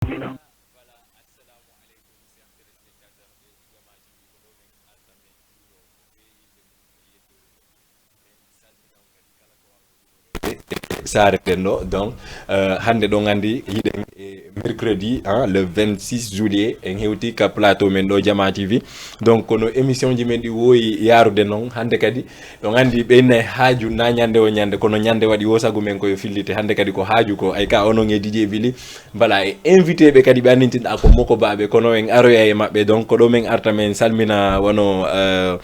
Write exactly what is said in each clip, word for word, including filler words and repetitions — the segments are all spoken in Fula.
Voilà, assalamu aleykum, chers téléspectateurs de Jama T V, ko ɗo men arta men juuro ko ɓe yimɓe men e yettude ɗo. Men salmina on kadi kala ko wawɗo ɗo. Saare nden ɗo. Donc, euh, hannde ɗon anndi hiɗen e mercredi, hein, le vingt-six juillet, en hewti ka plateau men ɗo Jama T V. Donc, kono émission ji men ɗi woyi yaarude noon, hannde kadi ɗon anndi ɓe inna e haaju na ñande o ñande, kono ñande waɗi wo sagu men ko yo fillite. Hannde kadi ko haaju ko, ay ka onon e D J Billy, voilà, e invité ɓe kadi ɓe anndintinɗa ko moko baɓe, kono en aroya e maɓɓe. Donc, ko ɗo men arta men salmina wano, euh,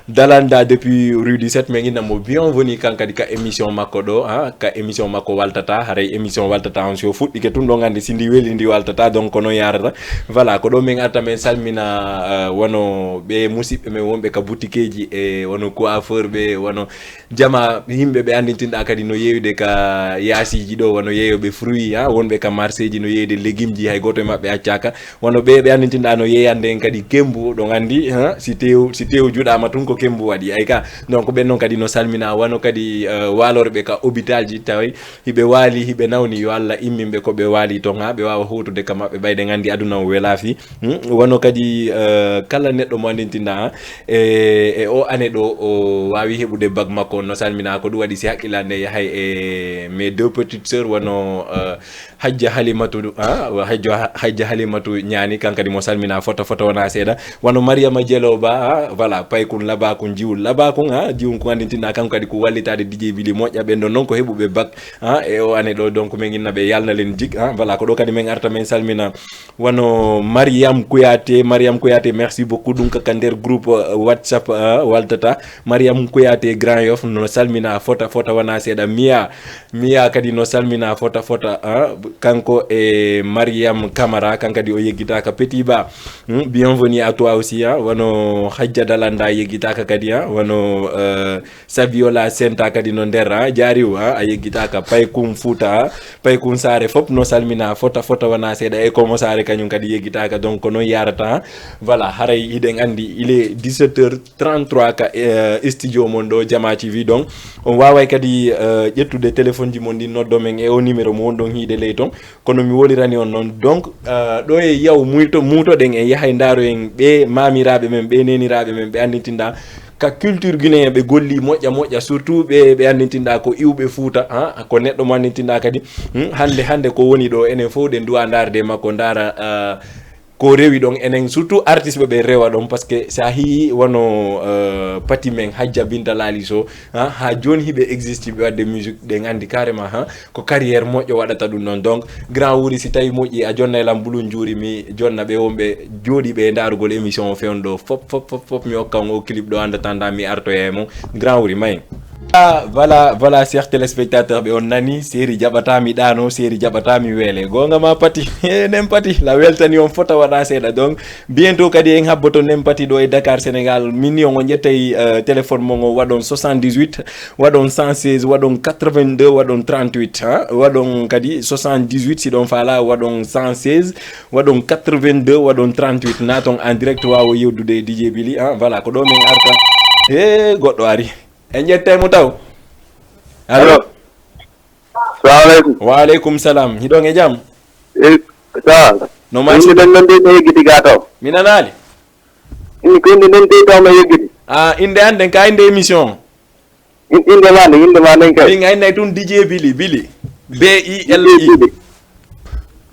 Dalanda depuis rue du sept, men inna mo bienvenue kan kadi ka émission makko ɗo, ha, ka émission makko Waltata. Haray émission Waltata on si o fuɗɗike tun ɗon anndi si ndi weli ndi waltata, donc ko noon yarata. Voilà, ko ɗo men arta men salmina, euh, wano ɓe musiɓɓe men wonɓe ka boutiqueji e wano coiffeur ɓe, wano jama yimɓe ɓe anndintinɗa kadi no yeeyude ka yaasiji ɗo, wano yeeyoɓe fruit, ha, wonɓe ka marché ji no yeeyude légume ji, hay gooto e maɓɓe accaka. Wano ɓe, ɓe anndintinɗa no yeeyande en kadi kembu, ɗon anndi, ha, si tew, si tew juɗama tun ko kembu waɗi. Ay ka, donc ɓen noon kadi no salmina, wano kadi, euh, waalorɓe ka hôpital ji, tawi hiɓe waali, hiɓe nawni, yo Allah immin ɓe ko ɓe waali ton, ha, ɓe waawa huutude ka maɓɓe, ɓayde en anndi aduna o welaafi. Hmm? Wano kadi, euh, kala neɗɗo mo anndintinɗa, ha, e, e o année ɗo o waawi heɓude bac makko, no salmina, ko ɗum waɗi si hakkilande yahay e mes deux petites sœurs, wano, euh, Hajja Halimatu, ah, wa-, Hajja, Hajja Halimatu Ñaani, kan kadi mo salmina fota, fota wona seeɗa. Wano Mariama Jelo Ba, ah, voilà, paykun labakun, jiwun labakun, ah, jiwun ko anndintinɗa kan kadi ko wallitaade D J Billy moƴƴa ɓen ɗon noon ko heɓuɓe bac, ah, e o année ɗo, donc men inna ɓe yalna len jik, ah, voilà, ko ɗo kadi men arta men salmina. Wano Mariam Kouyaté, Mariam Kouyaté, merci beaucoup. Ɗum ka, ka nder groupe, euh, WhatsApp, ah, Waltata. Mariam Kouyaté Grand Yoff no salmina fota, fota wona seeɗa. Mia, Mia kadi no salmina fota fota, ah, kanko e Mariam Camara, kan kadi o yeggitaka. Petit Ba, hmm, bienvenue à toi aussi, ah, wano Hajja Dalanda yeggitaka kadi, ah, wano, euh, Saviola Senta kadi no nder, ah, Jaariw, ah, a yeggitaka. Paykun Fuuta, ah, Paykun Saare fop no salmina fota fota wona seeɗa, e Komo Saare kañum kadi yeggitaka. Donc ko noon yarata, ah. Voilà, haray hiɗen anndi il est dix-sept heures trente-trois ka, euh, studio mon ɗo Jama T V. Donc on waaway kadi, euh, ƴettude téléphone ji mon ɗin, noddo men e o numéro mo wonɗon hiide ley ton. Kono mi wolirani on noon. Donc, euh, ɗo e yaw muyto-, muutoɗen en yahay ndaaroyen ɓe maamiraaɓe men, ɓe neeniraaɓe men, ɓe anndintinɗa ka culture guinéen ɓe golli moƴƴa moƴƴa, surtout ɓe, ɓe anndintinɗa ko iwɓe Fuuta, ha, ko neɗɗo mo anndintinɗa kadi, hmm, hannde, hannde ko woni ɗo, enen fof ɗen duwa ndaarde e makko, ndaara, euh, ko rewi ɗon, enen surtout artiste ɓe, ɓe rewa ɗon, parce que sa hiyi wano, euh, pati men Hajja Binta Laali Sow, ha, ha jooni hiɓe existe, ɓe waɗde musique, ɗen anndi carrément, ha, ko carrière moƴƴo waɗata ɗum ɗon. Donc, grand Wuri, si tawi moƴƴi, a jonna e lam bulun juuri, mi jonna ɓe wonɓe jooɗiiɓe e ndaarugol émission o fewndo ɗo. Fop, fop, fop, fop, mi hokka on o clip ɗo, annda tanda, mi artoya e mon. Grand Wuri, may. Ah, voilà, voilà, chers téléspectateurs, ɓe on nani, série jaɓata mi ɗaano, série jaɓata mi weele. Goonga ma pati, eh, nen pati, la weltani on fota waɗa seeɗa. Donc, bientôt kadi en habboto nen pati ɗo e Dakar, Sénégal. Min ni on, on ƴettay, euh, téléphone mon o, waɗon soixante-dix-huit, waɗon cent seize, waɗon quatre-vingt-deux, waɗon trente-huit, ha? Waɗon kadi soixante-dix-huit, si ɗon faala, waɗon cent seize, waɗon quatre-vingt-deux, waɗon trente-huit. Naton en direct, waawo yewdude e D J Billy, ha? Voilà, ko ɗo min arta. He, goɗɗo ari. En ƴettay mo taw. Allo? Allo? Salamu aleykum. Wa aleykum salam. Hiɗon e jam? Eh, sa. No ma inde ɗen non de mi yeggiti ga taw. Mi nanaali. Inde ko inde nden de taw mi yeggiti. Ah, inde an nden ka inde émission. In-, inde ma nden, inde ma nden kay. Min aynay tun D J Billy, Billy. B I L I. D J Billy.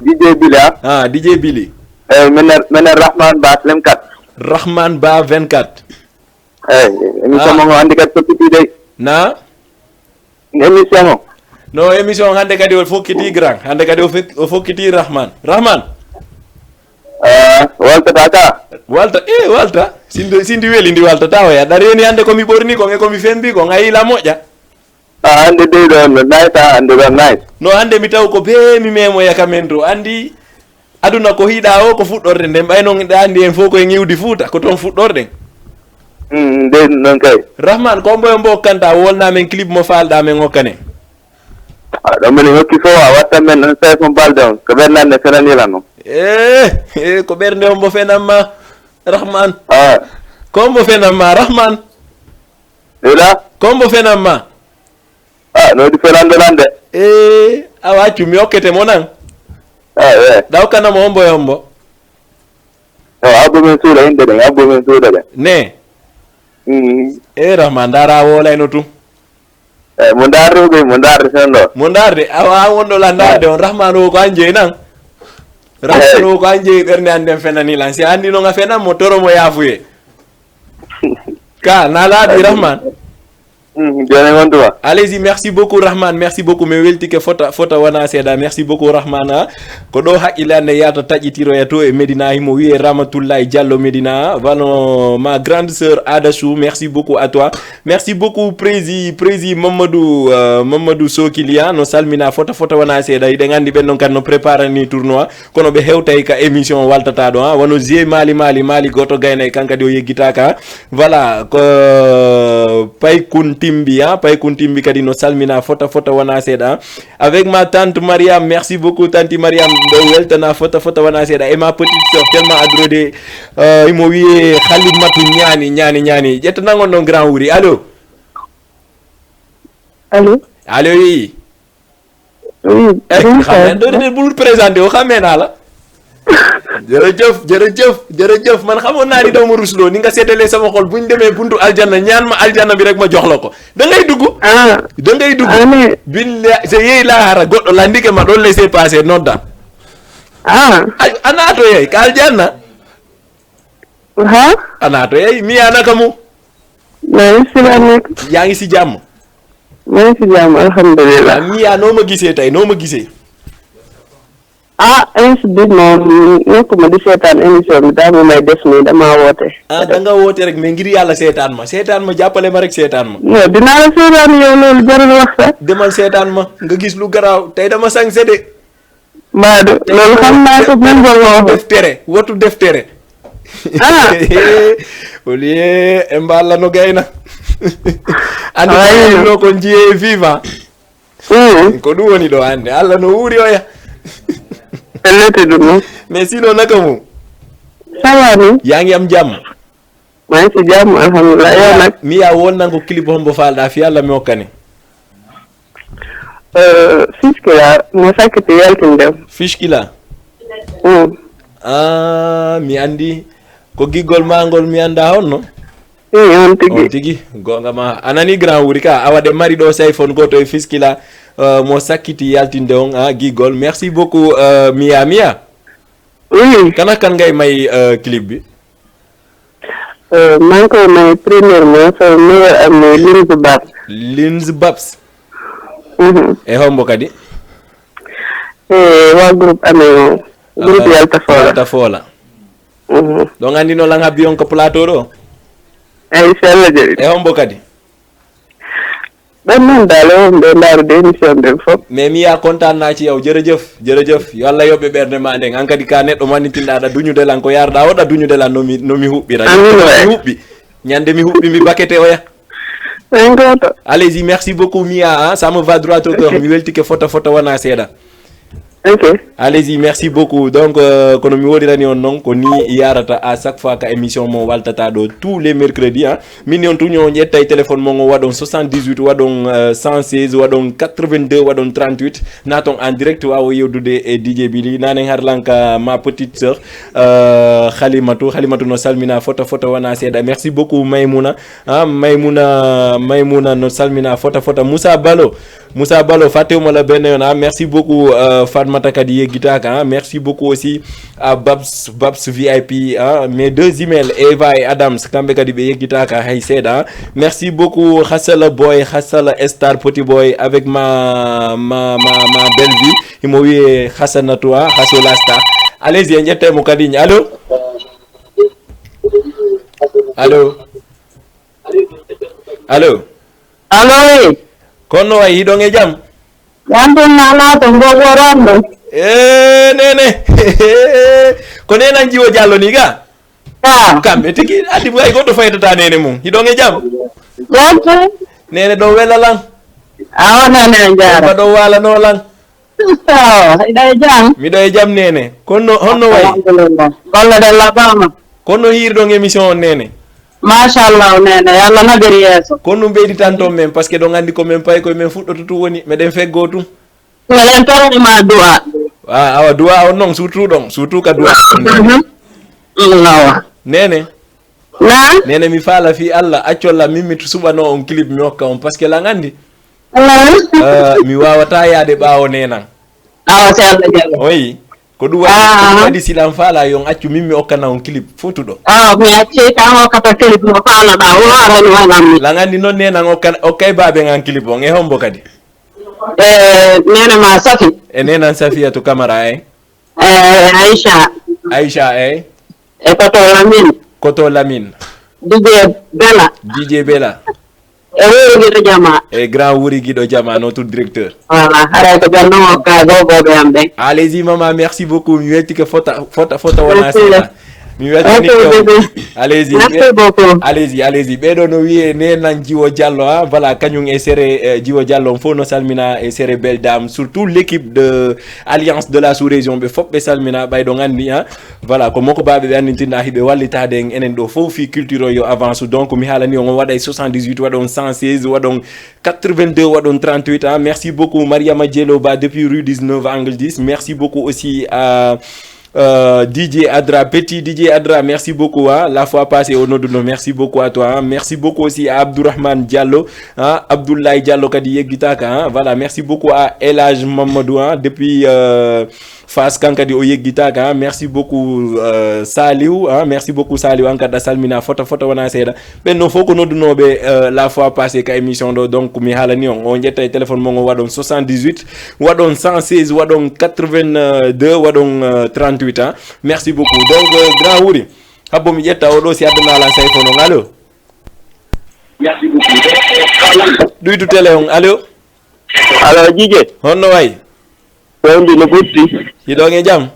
D J Billy, ah? Ah, D J Billy. Eh, menen, menen Rahman Ba vingt-quatre. Rahman Ba vingt-quatre. Eyi, émission mo ngo anndi kadi fokkiti dey. Na? Émission o. No, émission o hannde kadi o fokkiti grand. Hannde kadi o fek-, o fokkiti Rahman. Rahman? Eh, waltata ka? Walta, eh, walta. Sindi, sindi weli ndi waltata o ya. Ɗa reeni hannde ko mi ɓorni kon e ko mi fembi kon. A yila moƴƴa. Ah, hannde dey ɗo no nice, ah, hannde ɗo nice. No, hannde mi taw ko bee mi memoya ka men to. Anndi aduna ko hiɗa o, ko fuɗɗorde nden. Ɓay non ɗa anndi en fof ko en iwdi Fuuta, ko toon fuɗɗorɗen. Mm, nden non kay. Rahman, ko mbo mbo okkanta, wolna men clip mo faalɗa men okkane. Ah, ɗo minen hokki fof, a watta men on Sayfo Balde on, ko ɓernande fenanila non. Eh, eh, ko ɓernde on mbo fenan ma, Rahman. Ah. Ko mbo fenan ma, Rahman. Ila? Ko mbo fenan ma. Ah, no waɗi felanɗo lan de. Eh, awa accu, mi okkete mo nan. Ah, eh. Ɗaw kanamo hombo e hombo? Yo, abbo men suuɗa yimɓe ɗen, abbo men suuɗa ɗen. Ne? Mhm. E Rahman, ndara wolayno tun. Eh, mo ndaarde ɓe, mo ndaarde tan ɗo. Mo ndaarde? Awa, an wonɗo la ndaarde on, Rahman o ko an jeyi nan? Rahman o ko an jeyi, ɓernde an nden fenani lan. Si a anndi non a fenan mo, toro mo yaafuye. Ka, na laaɓi, Rahman? Mm, jooni wontu ma. Allez-y, merci beaucoup, Rahman, merci beaucoup. Mi weltike fota, fota wona seeɗa. Merci beaucoup, Rahman, ah. Ko ɗo haqqille an ne yahata taƴitiroya to e Médina, himo wiyee Ramatoulaye Diallo Médina. Wano ma grande sœur Adachou, merci beaucoup à toi. Merci beaucoup, Prési, Prési Mamadou, euh, Mamadou Sokili, ah, no salmina fota, fota wona seeɗa. Hiɗen anndi ɓen non kadi no préparani tournoi. Kono ɓe hewtay ka émission waltata ɗo, ha, wano Zé Mali Mali Mali goto gaynay, kankadi o yeggitaka. Voilà, ko Paykun Timbi, ha, Paykun Timbi kadi no salmina fota fota wona seeɗa. Avec ma tante Mariam, merci beaucoup tante Mariam, ɓe weltana fota fota wona seeɗa. Et ma petite sœur, tellement adorée, euh, imo wiye Halimatu Ñaani, Ñaani, Ñaani. Ƴetta nangon ɗon grand wuri. Allo? Allo? Allo, oui. Oui, eh, bonsoir. Xam ne doo de bul présenté o, xamee naa la. Jërëjëf, jërëjëf, jërëjëf. Man xamoon naa ni doo ma rusloo, ni nga seetalee sama xol. Bu ñu demee buntu aljanna, ñaan ma aljanna bi rek, ma jox la ko. Da ngay dugg. Ah. Da ngay dugg. Ah, mais billahi, c'est yéy laa xara goɗɗo la ndike ma doon laissé passer nodda. Ah. Ay, ana to yéy, ka aljanna. Ha? Ana to yéy, mi ana kamu. Maa ngi si la nekk. Yaa ngi si jàmm? Maa ngi si jàmm, alhamdulilah. Ah, Mia, noo ma gisee tey, noo ma gisee? Ah, ainsi bi moom, nekkuma di seetaan émission bi, daa mu may def nii, damaa woote. Ah, da nga woote rek, mais ngir Yàlla seetaan ma. Seetaan ma, jàppale ma rek, seetaan ma. Non, dinaa la seetaan yow, loolu jarul wax sax. Demal seetaan ma, nga gis lu garaaw. Tey dama sañse de. Mbaadu, loolu xam naa ko, même ba woo ko. Def tere, watu def tere. Ah. Au lieu, e mballa no gayna. Andi ko ko jiye viva. Mm. Ko ɗum woni ɗo hannde. Allah no wuuri oya. Ellete ɗum noon. Mais sinon, naka mum? Ça va ni? Yaa ngi am jàmm? Maa ngi si jàmm, alhamdulilah. Yow nag? Mia, won nangu clip hombo faalɗaa fi Allah mi hokkani. Euh, Fiskila, mo sakkiti yaltinde. Fiskila? Mm. Ah, mi anndi. Ko giggol maa ngol mi anndaa honno? Ii, on tigi. On tigi, goonga ma. A nani grand wuri ka, awa ɗe mari ɗo sayfon gooto e Fiskila, euh, mo sakkiti yaltinde on, ah, giggol. Merci beaucoup, euh, Mia, Mia. Oui. Kana kan ngay may, euh, clip bi? Euh, maa ngi koy may premièrement sama meilleur ami Linz Babs. Linz Babs. Mhm. E hombo kadi? E waa groupe amen o. Groupe, ah, Yalta Foola. Yalta Foola. Mhm. Ɗon anndi no lan habbi on ko plateau ɗo? Eyi, so Allah jaɓi. E hombo kadi? Ɓen noon daal, o ɓe ndaarude émission ɓen fof. Mais Mia, kontaan naa ci yow. Jërëjëf, jërëjëf. Yo Allah yoɓ ɓernde ma nden. An kadi ka neɗɗo mannitinɗaa, aɗa duñude lan ko yarɗaa, oɗa duñude lan no mi, no mi huɓɓira. Amin waay. Mi huɓɓi. Ñande mi huɓɓi, mi bakete oya. Ɓen gooto. Allez-y, merci beaucoup, Mia, hein. Ça me va droit au cœur. Ok. Mi weltike fota fota wona seeɗa. Ok. Allez-y, merci beaucoup. Donc, euh, kono mi woɗirani on noon, ko ni yarata à chaque fois ka émission mo waltata ɗo tous les mercredis, hein. Min ni on tun on ƴetta e téléphone mon o waɗon soixante-dix-huit, waɗon, euh, cent seize, waɗon quatre-vingt-deux, waɗon trente-huit. Naton en direct, wawo yewdude e D J Billy. Nanen harlanka ma petite sœur, euh, Halimatu. Halimatu no salmina fota fota wona seeɗa. Merci beaucoup, Maimouna. Ah, Maimouna, Maimouna no salmina fota fota. Moussa Balo, Moussa Balo, fattewma la benn yoon, ah, merci beaucoup, euh, Fatmata kadi yeggitaaka, ah, merci beaucoup aussi à Babs, Babs V I P, ah, mes deux jumelles, Eva et Adams, kamɓe kadi ɓe yeggitaaka hay seeɗa, ah. Merci beaucoup, Hassala Boy, Hassala Star, Petit Boy, avec ma, ma, ma, ma belle-vie, himo wiye Hassanatu, ah, Hasola Star. Allez-y, en ƴettemo kadi. Allô? Allô? Allo. Allo, wi. Kono wayi, hiɗon e jam? Jam tun nana to Mbogo Rondo. Eh, nene. Ko nene an jiwo Jallo ni ga? Ah. Kamɓe tigi, adi hay goɗɗo faydata nene mum. Hiɗon e jam? Jam tun. Nene ɗo wela lan. Awa nene a jara. Ɗo wala no lan. Awa, hiɗa e jam? Miɗo e jam, nene. Kono, honno wayi? Alhamdulillah. Golle ɗen laɓɓaama. Kono hiirɗon émission on, nene? Machallah, nene. Yo Allah naɓir yeeso. Ko ɗum ɓeyditanton men, parce que ɗon anndi ko men payi koye men fuɗɗoto tun woni, meɗen feggoo tun. Meɗen torani ma du'a. Ah, awa duwa on noon, surtout ɗon, surtout ka duwa on. Mhm. Mm, awa. Nene. Na? Nene, mi faala fii Allah, accolla min mi suɓano on clip mi hokka on, parce que lan anndi. Mhm. Ah, mi waawata yaade ɓaawo nenan. Awa, si Allah jaɓi. Oyi, ko ɗum waɗi, ah, ɗum waɗi si lan faala yon accu min mi okkana on clip fotuɗo. Ah, mi acci tan okkata clip mo faalaɗa, o arani waɗan mi. Lan anndi noon nenan okkan, okkay baabe ngan clip on, e hombo kadi? E nene ma Safi. E nenan Safiyatu Kamara, eh? E Aisha. Aisha, eh? E Koto Lamin. Koto Lamin. D J Bella. D J Bella. E Wuri Giɗo Jama. E grand Wuri Giɗo Jama, notre directeur. Voilà, haray ko ɓen non okka gogoɓe am ɓen. Allez-y, maman, merci beaucoup. Mi weltike fota, fota, fota wona seeɗa. Mi weltani ko. Allez-y. Merci beaucoup. Allez-y, allez-y. Ɓeɗo no wiye nenan Jiwo Diallo, hein. Voilà, kañum e sere, eh, Jiwo Diallo, on fof no salmina e sere belle dame, surtout l'équipe de Alliance de la Sous-Région, ɓe fof ɓe salmina, ɓayɗo anndi, hein. Voilà, ko moko baaɓe ɓe anndintinɗa hiɓe wallitaade en enen ɗo fof fii culture o yo avance. Donc, mi haalani on, on waɗa e soixante-dix-huit, waɗon cent seize, waɗon quatre-vingt-deux, waɗon trente-huit, hein. Merci beaucoup, Mariama Dielo Ba depuis rue dix-neuf, angle dix. Merci beaucoup aussi à, euh, D J Adra, petit D J Adra, merci beaucoup, hein. La fois passée, au nom de nous, merci beaucoup à toi, hein. Merci beaucoup aussi à Abdourahmane Diallo, hein. Abdoulaye Diallo kadi yeggitaka, hein. Voilà, merci beaucoup à El Hadj Mamadou, hein, depuis, euh, Fass, kan kadi o yeggitaka, hein. Merci beaucoup, euh, Saliou, hein. Merci beaucoup, Saliou, an kadi a salmina fota fota wona seeɗa. Ɓen non fof ko noddunooɓe, euh, la fois passée ka émission ɗo. Donc, mi haalani on, on ƴetta e téléphone mon, on waɗon soixante-dix-huit, waɗon cent seize, waɗon quatre-vingt-deux, waɗon, euh, trente-huit, hein. Merci beaucoup. Donc, euh, grand Wuri, habbo mi ƴetta o ɗo si addana lan sayfo non. Allo? Ɗuytu télé on. Allo? Allo, Jije. Honno wayi? Fewndi no ɓurti. Hiɗon e jam?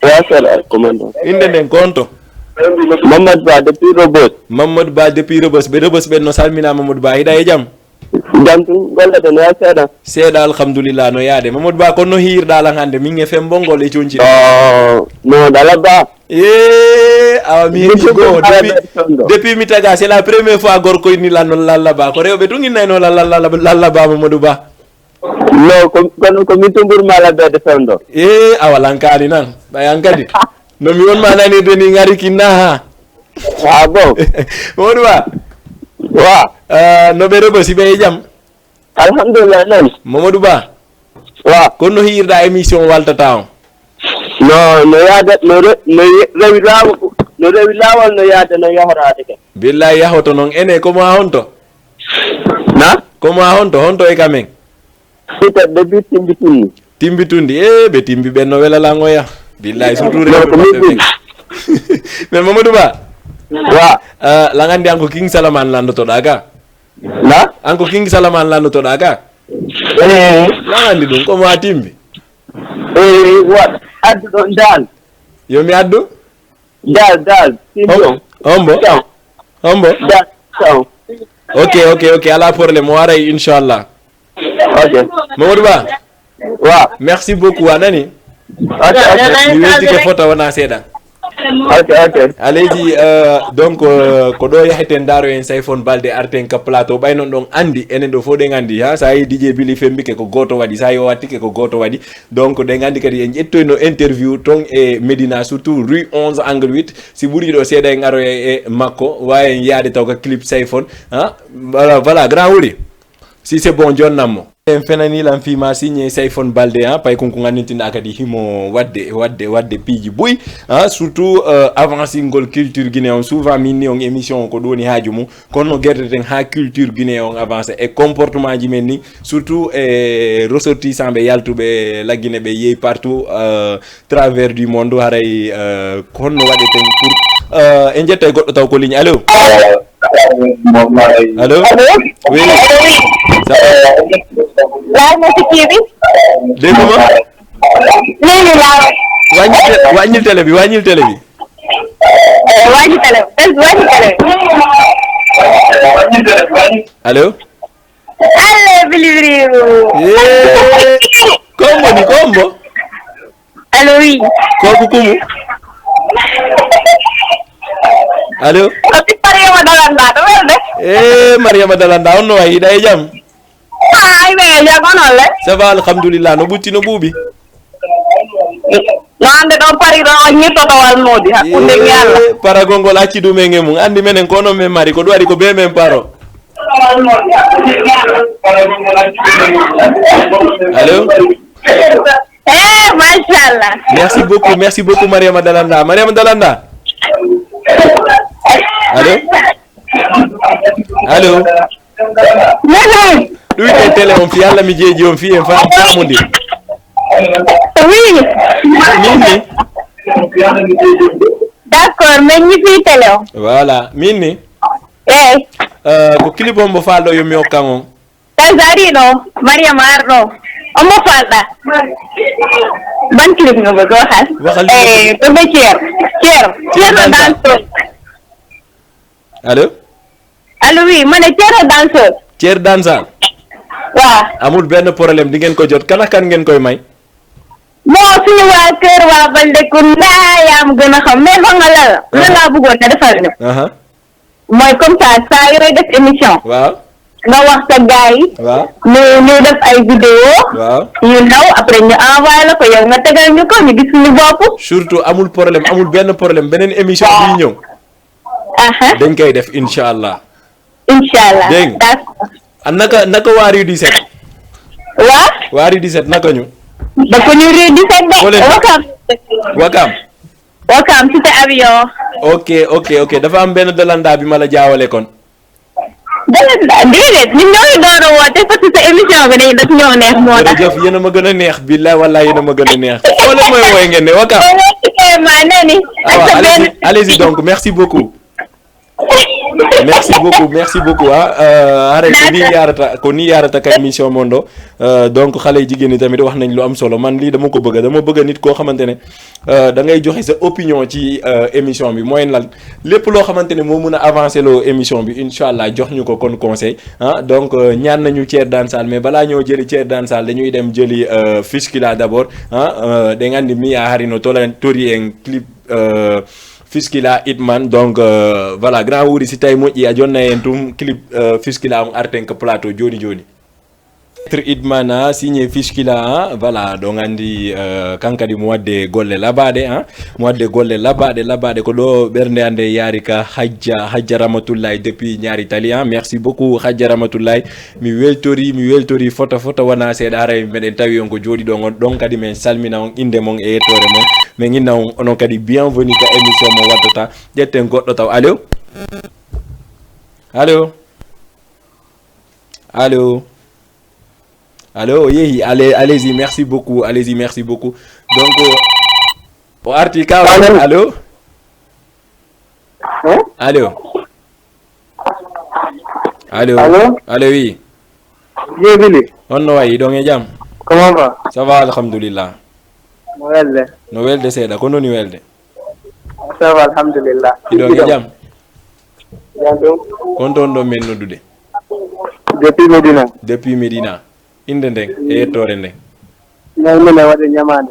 Wa sala, commandant. Innde nden ko honto? Mamadou Ba depuis Rebeuss. Mamadou Ba depuis Rebeuss. Ɓe Rebeuss ɓen no salmina, Mamadou Ba. Hiɗa e jam? Jam tun, golle ɗen wa seeɗa. Seeɗa, alhamdulillah, no yaade. Mamadou Ba, kono no hiirɗa lan hannde? Min e fembo ngol e conci. Oh, no dala ba. Eh, awa mi heɗi goo. Depuis, depuis mi taga, c'est la première fois gorko inni lan non lalla ba. Ko rewɓe tun innayno lan lalla, lalla ba, Mamadou Ba. No, ko, kono ko min tummbur maa labbeede fewndo. E, awa lankaani nan. Ɓay an kadi. No mi won ma nanirde ni ngari kinna ha. Ah, bon? Woni wa? Wa. Eh, no ɓe Rebeuss, hiɓe e jam? Alhamdulillah, nan. Mamadou Ba. Wa. Kono no hiirɗa émission Waltata on? No, no yaada, no re-, no ye-, rewi laawol, no rewi laawol, no yaada, no yahoraade ke. Billahi yahoto non. Ene, ko mo a honto? Na? Ko mo a honto, honto e kamen? Ita de bi timbi tunni. Timbi tundi, e ɓe timbi ɓen no wela langoya. Billahi, surtout rewɓe maɓɓe ɓen. Mais Mamadou Ba. Wa. Ah, lan anndi an ko King Salaman landotoɗa ka? Na? An ko King Salaman landotoɗa ka? Eh. Lan anndi ɗum, ko mo a timbi? Eh, wa. Addu ɗon dal. Yo mi addu? Dal, dal. Hom-, hombo? Dal. Hombo? Dal. Dal. Ok, ok, ok. Ala problème. O aray, inchallah. Ok. Mamadou Ba. Wa. Merci beaucoup. A nani? Ok, ok. Mi weltike fota wona seeɗa. Ok, ok. Aleydi, euh, donc, euh, ko ɗo yaheten ndaaro en Sayfon Balde arten ka plateau. Ɓay non ɗon anndi, enen ɗo fof ɗen anndi, ha? Sa yi D J Bili fembike ko gooto waɗi, sa yi o wattike ko gooto waɗi. Donc, ɗen anndi kadi en ƴettoyno interview ton e Médina, surtout rue onze angle huit. Si ɓuri ɗo seeɗa en aroya e makko, wawi en yaade taw ka clip Sayfon, ha? Voilà, voilà, grand Wuri. Si c'est bon, jonnammo. En fenani lan fii ma signé Sayfon Balde, ha? Pay kun kun annintinɗa kadi himo wadde, wadde, wadde piiji buy, ha? Surtout, euh, avancingol culture Guinée on. Souvent min ni on émission on ko ɗum woni haaju mum. Kono no gerdeten ha culture Guinée on avancé e comportement ji men ni, surtout e ressortissant ɓe yaltuɓe la Guinée ɓe yehi partout, euh, travers du monde, haray, euh, ko honno waɗeten pour, euh, en ƴetta e goɗɗo taw ko ligne. Allo? Allo? Allo? Oui. Allo, oui. Ça va? Laal mo sikkiiɗi. De comment? Leydi laal. Waññil te-, waññil télé bi, waññil télé bi. Eh, waññil télé bi. Waññil télé bi. Allo? Alle bilibiriru. Eh, kombo ni kombo? Allo, oui. Ko ko kumu? Allo? Ko si Mariama Dalanda, to welde? Eh, Mariama Dalanda, on no wayi, hiɗa e jam? Ah, ay, ɓe e jam, on walle? Ça va, alhamdulillah, no ɓutti, no ɓuuɓi? No annde ɗo pari ɗo, on ñirtoto walnoodi hakkunde mi Allah. Paragol ngol acci ɗum e nge mum. Anndi menen ko onon men mari, ko ɗum waɗi ko bee men paro. Allo? Eh, machallah. Merci beaucoup, merci beaucoup, Mariama Dalanda. Mariama Dalanda? Allo? Allo? Ɗum wiyte télé on fii, Allah mi jeeji on fii, en faam samundi. Oui. Min ni? D'accord, min ñifi télé on. Voilà, min ni? Eyi. Euh, ko clip on mbo faalɗo yo mi okkan on. Tawi so ari ɗo, Mariama ar ɗo. On mbo faalɗa? Ban clip no ɓe goo hal? Waxal. Eh, to ɓe Ceer. Ceer. Ceer no dancehall. Allo? Allo, oui, ma ne Ceer no dancehall. Ceer dancehall? Waaw. Amul benn problème, di ngeen ko jot. Kan ak kan ngeen koy may? Bon, suñu waa kër, waa Balde Kunda, yaa ma gën a xam. Mais xam nga lan la? Lan laa bëggoon nga defal ñu. Aha. Mooy comme ça, saa yooyu def émission. Waaw. Nga wax sa gars yi. Waaw. Ñu, ñu def ay vidéo. Waaw. Yu ndaw, après ñu envoyé la ko, yow nga tegal ñu ko, ñu gis suñu bopp. Surtout, amul problème, amul benn problème. Beneen émission bi ñëw. Aha. Dañ koy def, incha Allah. Incha Allah. Dégg nga. D'accord. Ah, naka, naka waa rue dix-sept? Waa? Waa rue dix-sept, naka ñu? Ba ko ñu rue dix-sept de. Foo leen dëkk? Wakam. Wakam? Wakam, cité avion. Ok, ok, ok. Dafa am benn dalanda bi ma la jaawale kon. Dalanda, déedéet. Ñun ñoo ngi door a woote parce que sa émission bi dañ daf ñoo neex moo tax. Jërëjëf, yéen a ma gën a neex. Billaay, wallaay, yéen a ma gën a neex. Foo leen mooy wooye ngeen ne, Wakam? Foo leen mooy ma ne ni. Awa, ak sa allez-y, benn allez-y donc. Merci beaucoup. Merci beaucoup, merci beaucoup, ah. Euh, haray ko ni yarata, ko ni yarata ka émission mon ɗo. Euh, donc, xale yu jigéen ñi tamit wax nañ lu am solo. Man lii dama ko bëgg, dama bëgg nit koo xamante ne, euh, da ngay joxe sa opinion ci, euh, émission bi. Mooy lan? Lépp loo xamante ne moo mun a avancer loo émission bi, incha Allah, jox ñu ko kon conseil, ah. Donc, euh, ñaan nañu Ceer dancehall, mais balaa ñoo jëli Ceer dancehall, dañuy dem jëli, euh, Fiskila d'abord, ah. Euh, ɗen anndi mi a hari no tolan tori en clip, euh, Fiskila Hitman. Donc, euh, voilà, grand Wuri, si tawi moƴƴi, a jonna en tum clip, euh, Fiskila on arten ko plateau jooni jooni. Maître Hitman a signé Fiskila, voilà, ɗon anndi, euh, kan kadi mo waɗde golle labaaɗe, hein, mo waɗde golle labaaɗe, labaaɗe. Ko ɗo ɓernde an nde yaari ka Hajja, Hajja Ramatullahi depuis Ñaari Tali, hein. Merci beaucoup, Hajja Ramatullahi. Mi weltori, mi weltori fota fota wona seeɗa, haray meɗen tawi on ko jooɗi ɗon on, ɗon kadi men salmina on, innde mon e yettoore mon. Men inna on, onon kadi bienvenue ka émission mo waddata. Ƴetten goɗɗo taw. Allo? Allo? Allo? Allo, o yehi. Allez, allez-y, merci beaucoup, allez-y, merci beaucoup. Donc, o arti ka. Allo? Allo? Hein? Allo? Allo? Allo? Allo, oui. Vieux Billy. On no wayi, ɗon e jam? Comment va? Ça va, alhamdulillah. No welde? No welde seeɗa, ko noni welde? Ça va, alhamdulillah. Hiɗon e jam? Jam ɗum. Kon toon ɗon men noddude? Depuis Médina. Depuis Médina. Innde nden e yettoore nden. Nan minen waɗa ñamaande.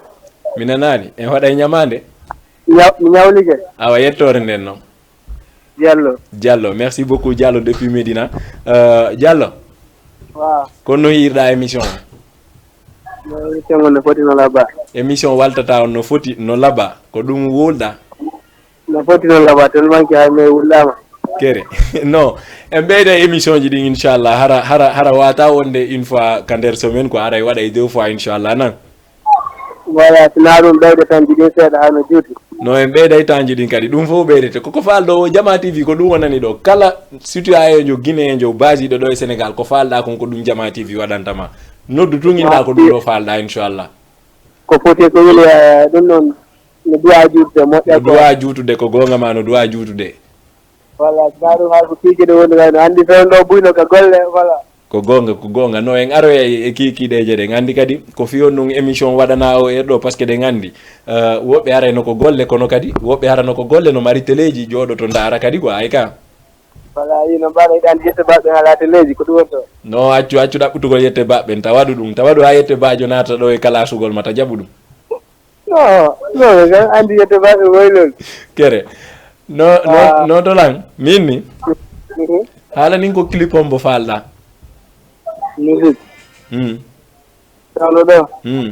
Mi nanaali. En waɗa e ñamaande? Ñaw-, mi ñawlike. Awa, yettoore nden noon. Diallo. Diallo, merci beaucoup, Diallo depuis Médina. Euh, Diallo. Waaw. Kono no hiirɗa émission o? No émission o no foti no laaɓa. Émission waltata on no foti no laaɓa. Ko ɗum wulɗa? No foti no laaɓa, tellement que hay may wulɗama. Kere. Non, en ɓeyda émission ji ɗin, inchallah. Hara, hara, hara wata wonde une fois ka nder semaine, quoi. Haray waɗay deux fois, inchallah, nan. Voilà, sina ɗum ɓeyde tan jiɗin seeɗa haa no juuti. No en ɓeyday tan jiɗin kadi. Ɗum fof ɓeydete. Koko faalɗo o Jama T V, ko ɗum wonani ɗo. Kala citoyen jo, guinéen jo, basiɗo ɗo e Sénégal, ko faalɗa kon ko ɗum Jama T V waɗanta ma. Noddu tun inna ko ɗum ɗo faalɗa, inchallah. Ko foti ko weli, eh, ɗum noon, no duwa juutude, moƴƴa ko. No duwa juutude, ko goonga ma, no duwa juutude. Voilà, sina ɗum hay ko kiikiiɗe woni kay, no anndi fewndo buyno ka golle, voilà. Ko goonga, ko goonga. No en aroya e, e kiikiiɗeeje ɗen. Anndi kadi ko fiyon ɗum émission waɗana o e ɗo, parce que ɗen anndi, euh, woɓɓe arayno ko golle, kono kadi woɓɓe harano ko golle no mari teleeji jooɗoto ndaara kadi ko ay ka. Voilà, yi no mbaɗa yiɗande yetto baɓɓe hala teleeji, ko ɗum woni ɗo. No accu, accu ɗaɓɓutugol yette baɓɓe, ta waɗu ɗum, ta waɗu ha yette bajo naata ɗo e kalasugol ma, ta jaɓu ɗum. No, no, ɓe kam anndi yetto baɓɓe woylol. Kere. No, no, ah, no to lan? Min ni? Mhm. Haala nin ko clip on mbo faalɗa? Musique. Hmm. Tawno ɗo? Hmm.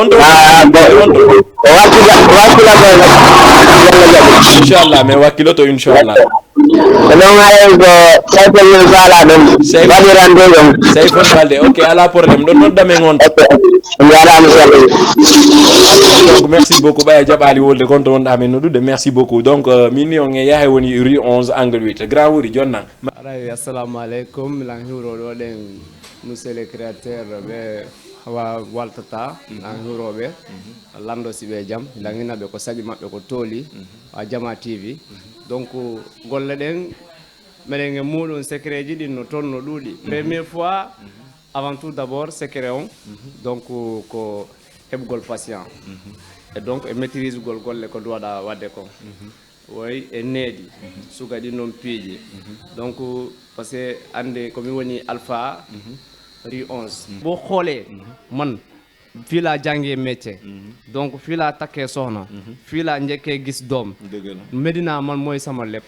Wonto? Ah, bon. Wonto? O wakkila, o wakkila ko yalla jaɓi. Inchallah, mais wakkiloto inchallah. Ko noon hay ko Sayfo min faala ɗum. Sayfo. Waɗirande ɗum. Sayfo Balde, ok, ala problème. Ɗon nodda men on. Ok. Njaaraama, inchallah. Donc, merci beaucoup. Ɓaya jaɓaali wolde kon to wonɗa men noɗude. Merci beaucoup. Donc, euh, min ni on e yahay woni rue onze angle huit. Grand Wuri, jonna. Aray, assalamu aleykum. Milan hiwro ɗo ɗen, monsieur le créateur, ɓe wa-, waltata. Milan hiwroɓe. Lando si ɓe jam. Milan hina ɓe ko saɗi maɓɓe ko tooli. A Jama T V. Donc, golle ɗen, meɗen e muɗum, secret ji ɗin no toon no ɗuuɗi. Première fois, avant tout d'abord, secret on. Donc, ko heɓugol patient. Et donc, e maîtrisugol golle ko duwaɗa wadde kon. Woy e needi, suka ɗin noon piiji. Donc, parce que annde ko mi woni alpha rue onze. Boo xoolee, man, Fii laa jàngee métier. Donc fii laa takkee soxna. Fii laa njëkkee gis doom. Médina, man mooy sama lépp.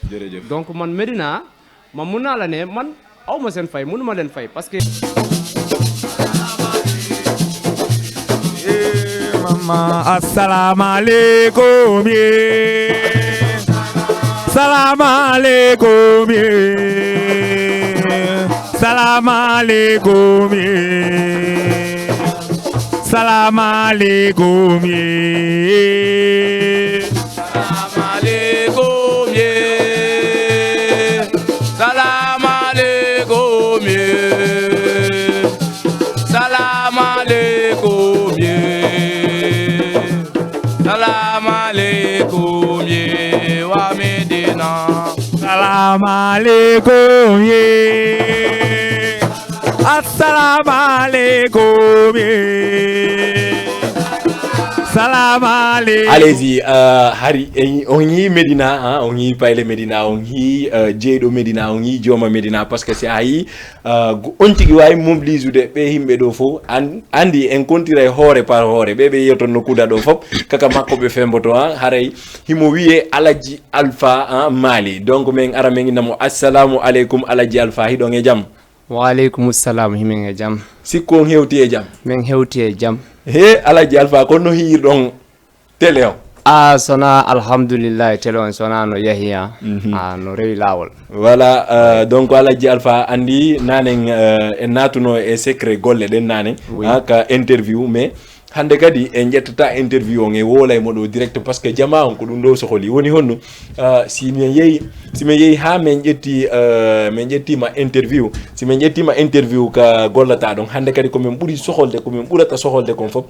Donc man, Médina, man mun naa la ne man, aw ma seen fay, mënu ma leen fay, parce que... Mama, assalamu alaikum, yeah. Salam alaikum, yeah. Salam alaikum, yeah. Salam alaikum, yeah. Salam alaikum, yeah. Salam alaikum, yeah. Salam alaikum, yeah. Salam alaikum, yeah. Wa Médina. Salam alaikum, yeah. Assalamu alaikum, yeah. Salam alaikum. Allez-y, euh, hari, eh, on yii Médina, hein, on yii payle Médina, on yii, euh, jeyɗo Médina, on yii jooma Médina, parce que si a yii, euh, go-, on tigi waawi mobiliser de ɓe yimɓe ɗo fof, an-, andi en kontiray hoore par hoore, ɓe ɓe yiyata no kuuda ɗo fof, kaka makko ɓe femboto, hein, haray himo wiye Alaji Alpha, hein, Mali. Donc men ara men inna mo, assalamu alaikum Alaji Alpha, hiɗon e jam? Wa alaikum salam, himen e jam. Sikku on hewti e jam? Men hewti e jam. He, Alaji Alpha, kono no hiirɗon télé on? Ah, sona alhamdulillah, télé on sona no yahi, ah. Mhm. Ah, no rewi laawol. Voilà, euh, donc Alaji Alpha, andi nanen, euh, en naatuno e secret golle ɗen nanen, oui, ah, ka interview, mais hande kadi en ƴettata interview on, e woola e mo ɗo direct, parce que jama on ko ɗum ɗo sohli. Woni honno, euh, si men yehi, si men yehi ha men ƴetti, euh, men ƴettima interview, si men ƴettima interview ka gollata ɗon, hande kadi ko men ɓuri soholde, ko men ɓurata soholde kon fof,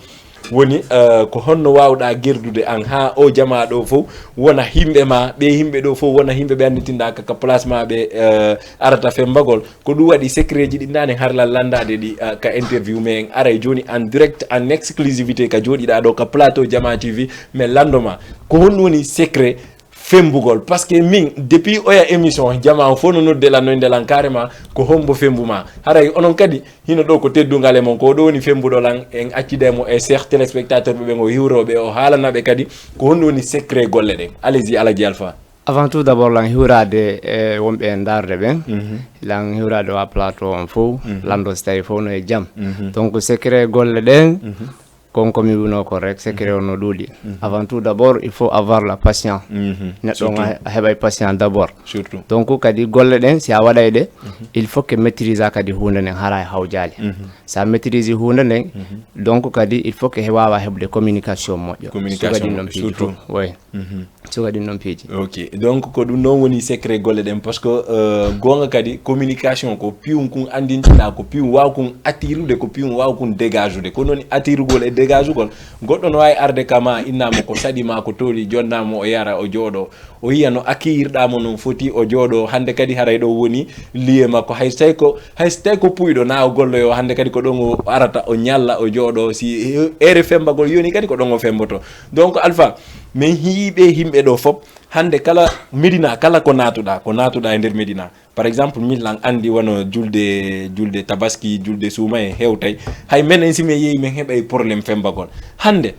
woni, euh, ko honno wawɗa gerdude an ha o jama ɗo fof wona himɓe ma, ɓe himɓe ɗo fof wona himɓe ɓe anditinɗa ka, ka place ma ɓe, euh, arata fembagol. Ko ɗum waɗi secret ji ɗi nane har la landade ɗi, euh, ka interview, mais en aray joni en direct, en exclusivité ka joɗiɗa ɗo ka plateau Jama T V, mais lando ma. Ko honɗum woni secret fembugol? Parce que min, depuis oya émission, jama on fof no nodde lan, no inde lan carrément, ko hombo fembuma? Haray onon kadi, hino ɗo ko teddungal e mon, ko ɗo woni fembuɗo lan, en accida e mo e chers téléspectateur ɓe, ɓe ngo hiwroɓe, o haalana ɓe kadi ko honɗum woni secret golle ɗen. Allez-y, Alaji Alpha. Avant tout d'abord, lan hiwrade e wonɓe e ndaarde ɓen, mhm, lan hiwrade wa plateau on fof, mhm, lando si tawi fof no e jam. Mhm. Donc, secret golle ɗen, mhm, kon ko mi wino ko rek, secret, mhm, on no ɗuuɗi. Mhm. Avant tout d'abord, il faut avoir la patience. Mhm. Neɗɗo on, surtout, a he-, a heɓay patience d'abord. Surtout. Donc, kadi golle ɗen, si a waɗay ɗe, mhm, il faut que maîtrise a kadi hunde nden hara e hawjali. Mhm. Sa maîtrise hunde nden, mhm, donc kadi il faut que he wawa heɓude communication moƴƴo. Communication suka ɗin ɗon moƴƴo, piiji surtout, fof. Oui. Mhm. Suka ɗin ɗon piiji. Ok. Donc, ko ɗum ɗon woni secret golle ɗen, parce que, euh, goonga kadi, communication ko piwum kun andintina, ko piwum waw kun attirude, ko piwum waw kun dégagude. Ko non attirugol e dégagugol, goɗɗo no wawi arde kama, innamo ko saɗi ma, ko tooli, jonnamo o yara, o jooɗo, o yiya no accuyirɗa mo non foti, o jooɗo. Hande kadi haray ɗo woni lieu makko. Hay so tawi ko, hay so tawi ko puyɗo, na o golloyo, hande kadi ko ɗon o arata, o ñalla, o jooɗo. Si ere fembagol yoni kadi, ko ɗon o femboto. Donc, Alpha, min hiyi ɓe himɓe ɗo fop, hande kala Médina, kala ko naatuɗa, ko naatuɗa e nder Médina. Par exemple, min lan andi wano julde, julde Tabaski, julde Suuma e hewtay. Hay menen si min yehi, min heɓay problème fembagol. Hande,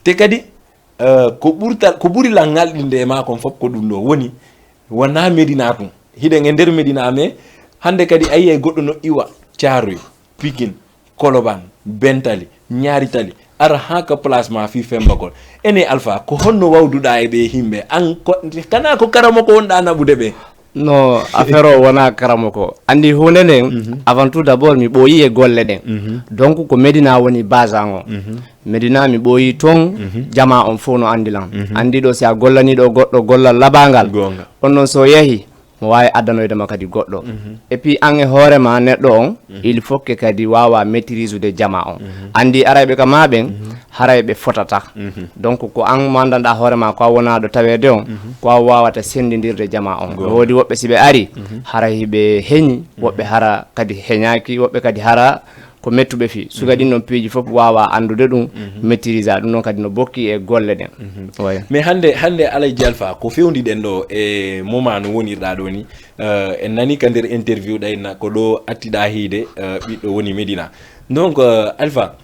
te kadi, euh, ko ɓurtal, ko ɓuri lan ŋalɗinde e maa kon fop ko ɗum ɗo woni, wona Médina tun. Hiɗen e nder Médina, mais hande kadi a yiyay goɗɗo no iwa Caaroy, Pikin, Koloban, Bentali, Ñaari Tali, ara haa ka place ma fii fembagol. Ene Alpha, ko honno wawduɗa e ɓe himɓe? An ko, kana ko karamoko wonɗa naɓude ɓe? No, affaire o wona karamoko. Andi hunde nden, mhm, avant tout d'abord, mi ɓooyi e golle ɗen. Mhm. Donc, ko Médina woni base an o. Mhm. Médina, mi ɓooyi ton, mhm, jama on fof no andi lan. Mhm. Andi ɗo, si a gollani ɗo goɗɗo gollal labangal, goonga, on non so yahi, mo wawi addanoyde ma kadi goɗɗo. Mhm. Et puis, an e hoore ma, neɗɗo on, mhm, il faut que kadi wawa maîtrise de jama on. Mhm. Andi arayɓe ka ma ɓen, mhm, haray ɓe fotata. Mhm. Donc, ko an mandanɗa hoore ma, ko a wonaɗo tawede on, mhm, ko a wawata sendindirde jama on. Goonga. No woodi woɓɓe si ɓe ari, mhm, haray ɓe heñi, mhm, woɓɓe hara kadi heñaki, woɓɓe kadi hara ko mettuɓe fii. Suka, mhm, ɗin ɗon piiji fof wawa andude ɗum, mhm, maîtrise a ɗum, noon kadi no bokki e golle ɗen. Mhm. Ouais. Mais hande, hande Alayji Alpha, ko fewndi ɗen ɗo e moment no wonirɗa ɗo ni, euh, en nani ka nder interview ɗayna ko ɗo attiɗa hiide, euh, ɓiɗɗo woni Médina. Donc, euh, Alpha,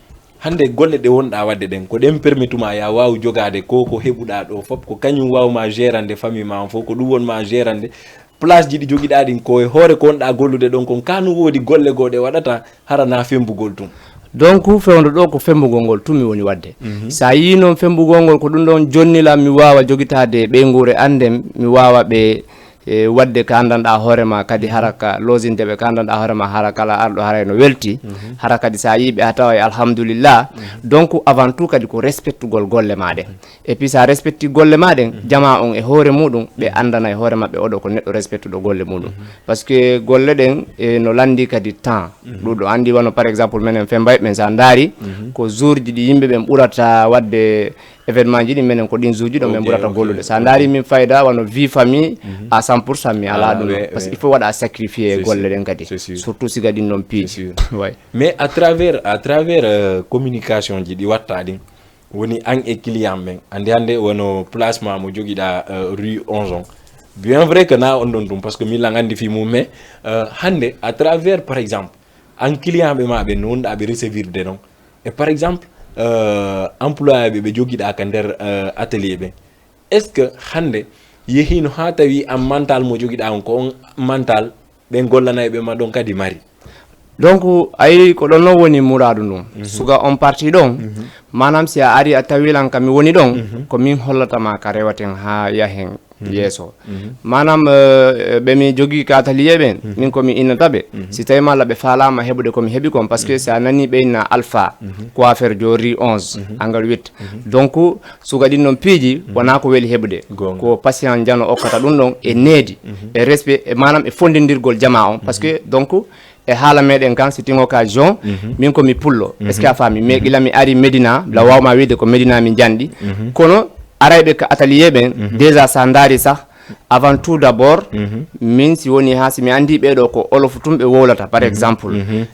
Hannde golle ɗe wonɗaa waɗde ɗen, ko ɗen permetuma ya waaw jogaade ko ko heɓuɗaa ɗo fof, ko kañum waawma gérande famille ma on fof, ko ɗum wonma gérande place ji ɗi jogiɗaa ɗin, ko e hoore ko wonɗaa gollude ɗon kon, ka no woodi golle goo ɗe waɗata hara na fembugol tun. Donc fewndo ɗo ko fembugol ngol tun mi woni waɗde. Sa yii noon fembugol ngol ko ɗum ɗon jonnila mi waawa jogitaade ɓeynguure an nden, mi waawa ɓe e, waɗde ka anndanɗaa hoore ma kadi hara ka loosinde ɓe ka anndanɗaa hoore ma hara kala arɗo haray no welti. Hara kadi so a yii ɓe a tawa e alhamdulillah. Donc avant tout kadi ko respectugol golle ma ɗen. Et puis so a respecti golle ma ɗen, jama on e hoore muɗum ɓe anndana e hoore maɓɓe oɗo ko neɗɗo respectuɗo golle muɗum. Parce que golle ɗen e no lanndi kadi temps. Ɗum ɗo anndi wano par exemple menen fembayɓe ɓen so a ndaari ko jour ji ɗi yimɓe ɓen ɓurata waɗde événement ji ɗi menen ko ɗin jour ji ɗo min ɓurata gollude. So a ndaari min fayda wano vie famille à cent pour cent mi alaa ɗum. Parce que il faut waɗa sacrifier golle ɗen kadi, surtout siga ɗin noon piiji. Mais à travers à travers euh, communication ji ɗi watta ɗin, woni an e client ɓen, anndi hannde wano placement mo jogiɗa euh, rue onze on. Bien vrai que na on ɗon ɗum parce que min lan anndi fi mum, mais euh, hannde à travers par exemple an client ɓe ma ɓen no wonɗa ɓe recevirde non, e par exemple euh, employé ɓe ɓe jogiɗa ka nder euh, atelier ɓen, est ce que hannde yehino ha tawi an mental mo jogiɗa on ko on mental ɓen gollanayɓe ma ɗon kadi mari? Donc ayi ko ɗon noon woni muraadu ndun. Suga on parti ɗon, manam si a ari a tawi lan ka mi woni ɗon ko min hollatama ka rewaten ha yahen yeeso. Manam ɓe mi jogii ka ataliye ɓen min ko mi innata ɓe, si tawi malla ɓe faalama heɓude ko mi heɓi kon parce que si a nani ɓe inna alpha, coiffeur jo rue onze angle huit. Donc suga ɗin noon piiji wona ko weli heɓude. Ko patient jano okkata ɗum ɗon e needi, e respect e manam e fondindirgol jama on parce que donc e haala meɗen kan si tin occasion min ko mi pullo est ce que a faami mais gila mi ari médina la wawma wiide ko médina mi janɗi. Kono arayɓe ka atalier ɓen déjà sa ndaari sah avant tout d' abord min si woni ha si mi andi ɓeɗo ko olofu tun ɓe wowlata par exemple,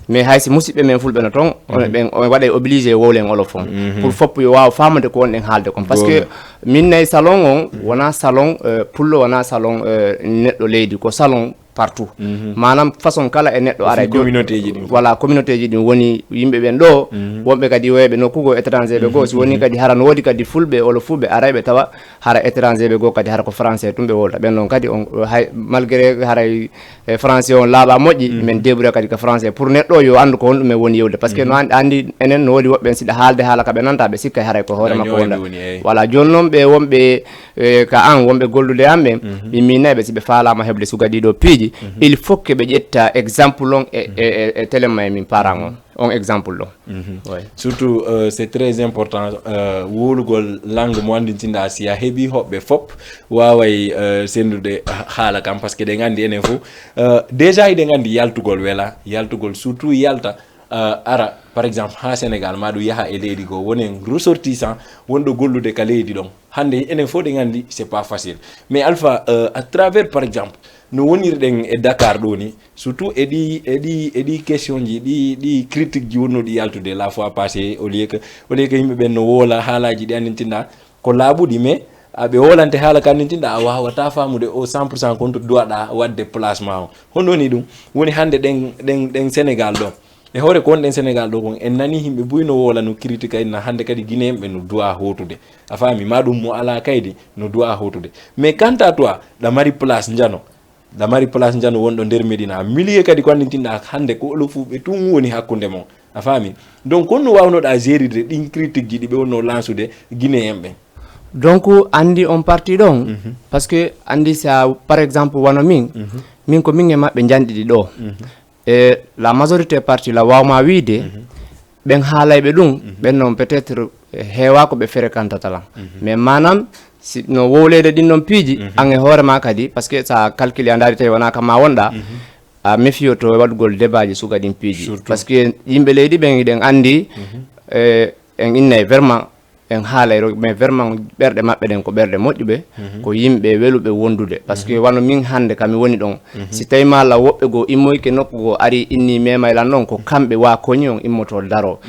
mais hay si musiɓɓe men fulɓe no ton on ɓen on waɗay obligé wowlen olof on pour foppo yo wawa famude ko wonɗen haalde kon parce que min nayi salon on wona salon pullo wona salon neɗɗo leydi ko salon partout. Manam façon kala e neɗɗo ara communauté ji ɗin voilà communauté ji ɗin woni yimɓe ɓen ɗo wonɓe kadi woyɓe nokku goo étranger ɓe goo si woni kadi hara no woodi kadi fulɓe olo fuu ɓe arayɓe tawa hara étranger ɓe goo kadi hara ko français tun ɓe wolta ɓen noon kadi on hay malgré haray e français on laaɓa moƴƴi min débrouille kadi ko français pour neɗɗo yo anndu ko honɗum en woni yewde parce que no anndi enen no woodi woɓɓe en siɗa haalde haala ka ɓe nanta ɓe sikka haray ko hoore makko wonda. Voilà jooni noon ɓe wonɓe e ka an wonɓe gollude an ɓen min min nayi ɓe si ɓe faalama heɓde suga ɗiɗo piiji il faut que ɓe ƴetta exemple on e e e télé ma e min paran on on exemple ɗo. Surtout c' est très important wowlugol langue mo anndintinɗa si a heɓi hoɓɓe fop waway senndude haala kam parce que ɗen anndi enen fof déjà hiɗen anndi yaltugol wela yaltugol surtout yalta ara par exemple ha sénégal ma ɗum yaha e leydi goo wonen ressortissant wonɗo gollude ka leydi ɗon hannde enen fof ɗen anndi c' est pas facile. Mais alpha à travers par exemple no wonirɗen e dakar ɗo ni surtout e ɗi e ɗi e ɗi question ji ɗi ɗi critique ji wonnoɗi yaltude la fois passé au lieu que au lieu que yimɓe ɓen no woola haalaji ɗi anndintinɗa ko laaɓuɗi mais aɓe wolante haala ka anndintinɗa a wawata famude o cent pour cent konto duwaɗa wadde place ma o honno woni ɗum woni hannde ɗen ɗen ɗen sénégal ɗo e hoore ko wonɗen sénégal ɗo kon en nani yimɓe buy no wola no critique inna hannde kadi guinéen ɓe no duwa hotude a faami ma ɗum mo ala kaydi no duwa hotude mais quant à toi ɗa mari place njano ɗa mari place njano wonɗo nder médina milieu kadi ko anndintinɗa hannde ko olo fuu ɓe tun woni hakkunde mon a faami donc honno wawnoɗa gérirde ɗin critique ji ɗi ɓe wonno lansude guinéen ɓen? Donc anndi on parti ɗon parce que anndi sa par exemple wano min min ko min e maɓɓe njanɗiɗi ɗo e la majorité parti la wawma wiide ɓen haalayɓe ɗum ɓen noon peut être heewa ko ɓe fréquentata lan mais manam si no wowleyde ɗin noon piiji an e hoore ma kadi parce que sa calcule a ndaari tawi wona kam ma wonɗa a mefiyoto waɗugol débat ji suga ɗin piiji parce que yimɓe leydi ɓen hiɗen anndi en innay vraiment en haalay mais vraiment ɓerɗe maɓɓe ɗen ko ɓerɗe moƴƴuɓe ko yimɓe weluɓe wondude parce que wano min hannde kami woni ɗon si tawi mala woɓɓe goo immoyke nokku goo ari inni memay lan ɗon ko kamɓe wa koñi on immoto daro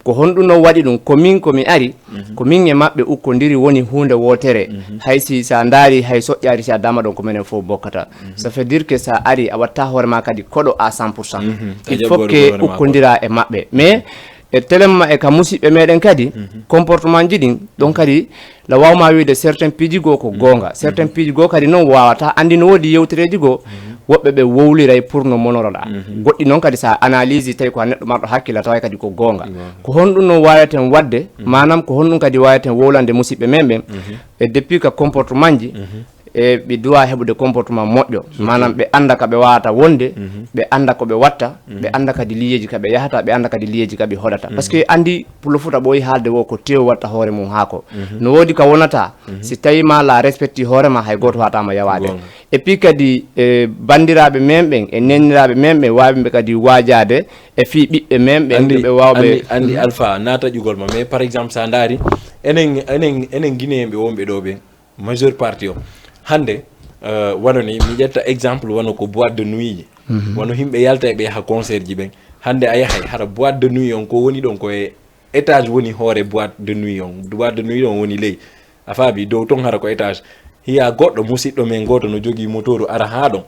ko honɗum non waɗi ɗum ko min ko mi ari ko min e maɓɓe ukkodiri woni huunde wootere hay si sa ndaari hay soƴƴaari si a dama ɗon ko minen fof bokkata ça fait dire que sa ari a watta hoore ma kadi koɗo à cent pour cent il faut que ukkodira e maɓɓe mais E telemma e ka musiɓɓe meɗen kadi, comportement ji ɗin ɗon kadi la wawma wiide certains piiji goo ko goonga, certains piiji goo kadi noon wawata. Anndi no woodi yewtereeji goo woɓɓe ɓe wowliray pour no monoroɗa. Goɗɗi noon kadi sa analyse tawi ko a neɗɗo marɗo hakkille a taway kadi ko goonga. Ko honɗum noon waweten waɗde, manam ko honɗum kadi waweten wowlande musiɓɓe men ɓen? E depuis ka comportement ji, e ɓe duwa heɓude comportement moƴƴo, manam ɓe annda ka ɓe wawata wonde, ɓe annda ko ɓe watta, ɓe annda kadi liyeeji ka ɓe yahata, ɓe annda kadi liyeeji ka ɓe hoɗata. Parce que anndi pullo futa ɓooyi haalde wo ko tew watta hoore mum haako. No woodi ka wonata, si tawi ma la respecti hoore ma, hay gooto watama yawaade. Et puis kadi, e banndiraaɓe men ɓen e nenniraaɓe men ɓen wawiɓe kadi waajaade e fii ɓiɓɓe men ɓen, ɓe wawɓe. Andi, andi Alpha, na taƴugol ma, mais par exemple sa ndaari enen enen enen guinéen ɓe wonɓe ɗo ɓen, majeure partie o hannde, euh, wano ni mi ƴetta exemple wano ko boîte de nuit ji, wano yimɓe yalta e ɓe ha concert ji ɓen. Hannde a yahay hara boîte de nuit on ko woni ɗon ko e étage woni hoore boîte de nuit on. Boîte de nuit on woni ley, a faabi, dow ton hara ko étage. Hiya goɗɗo musiɗɗo men gooto no jogii motooru ara haa ɗon,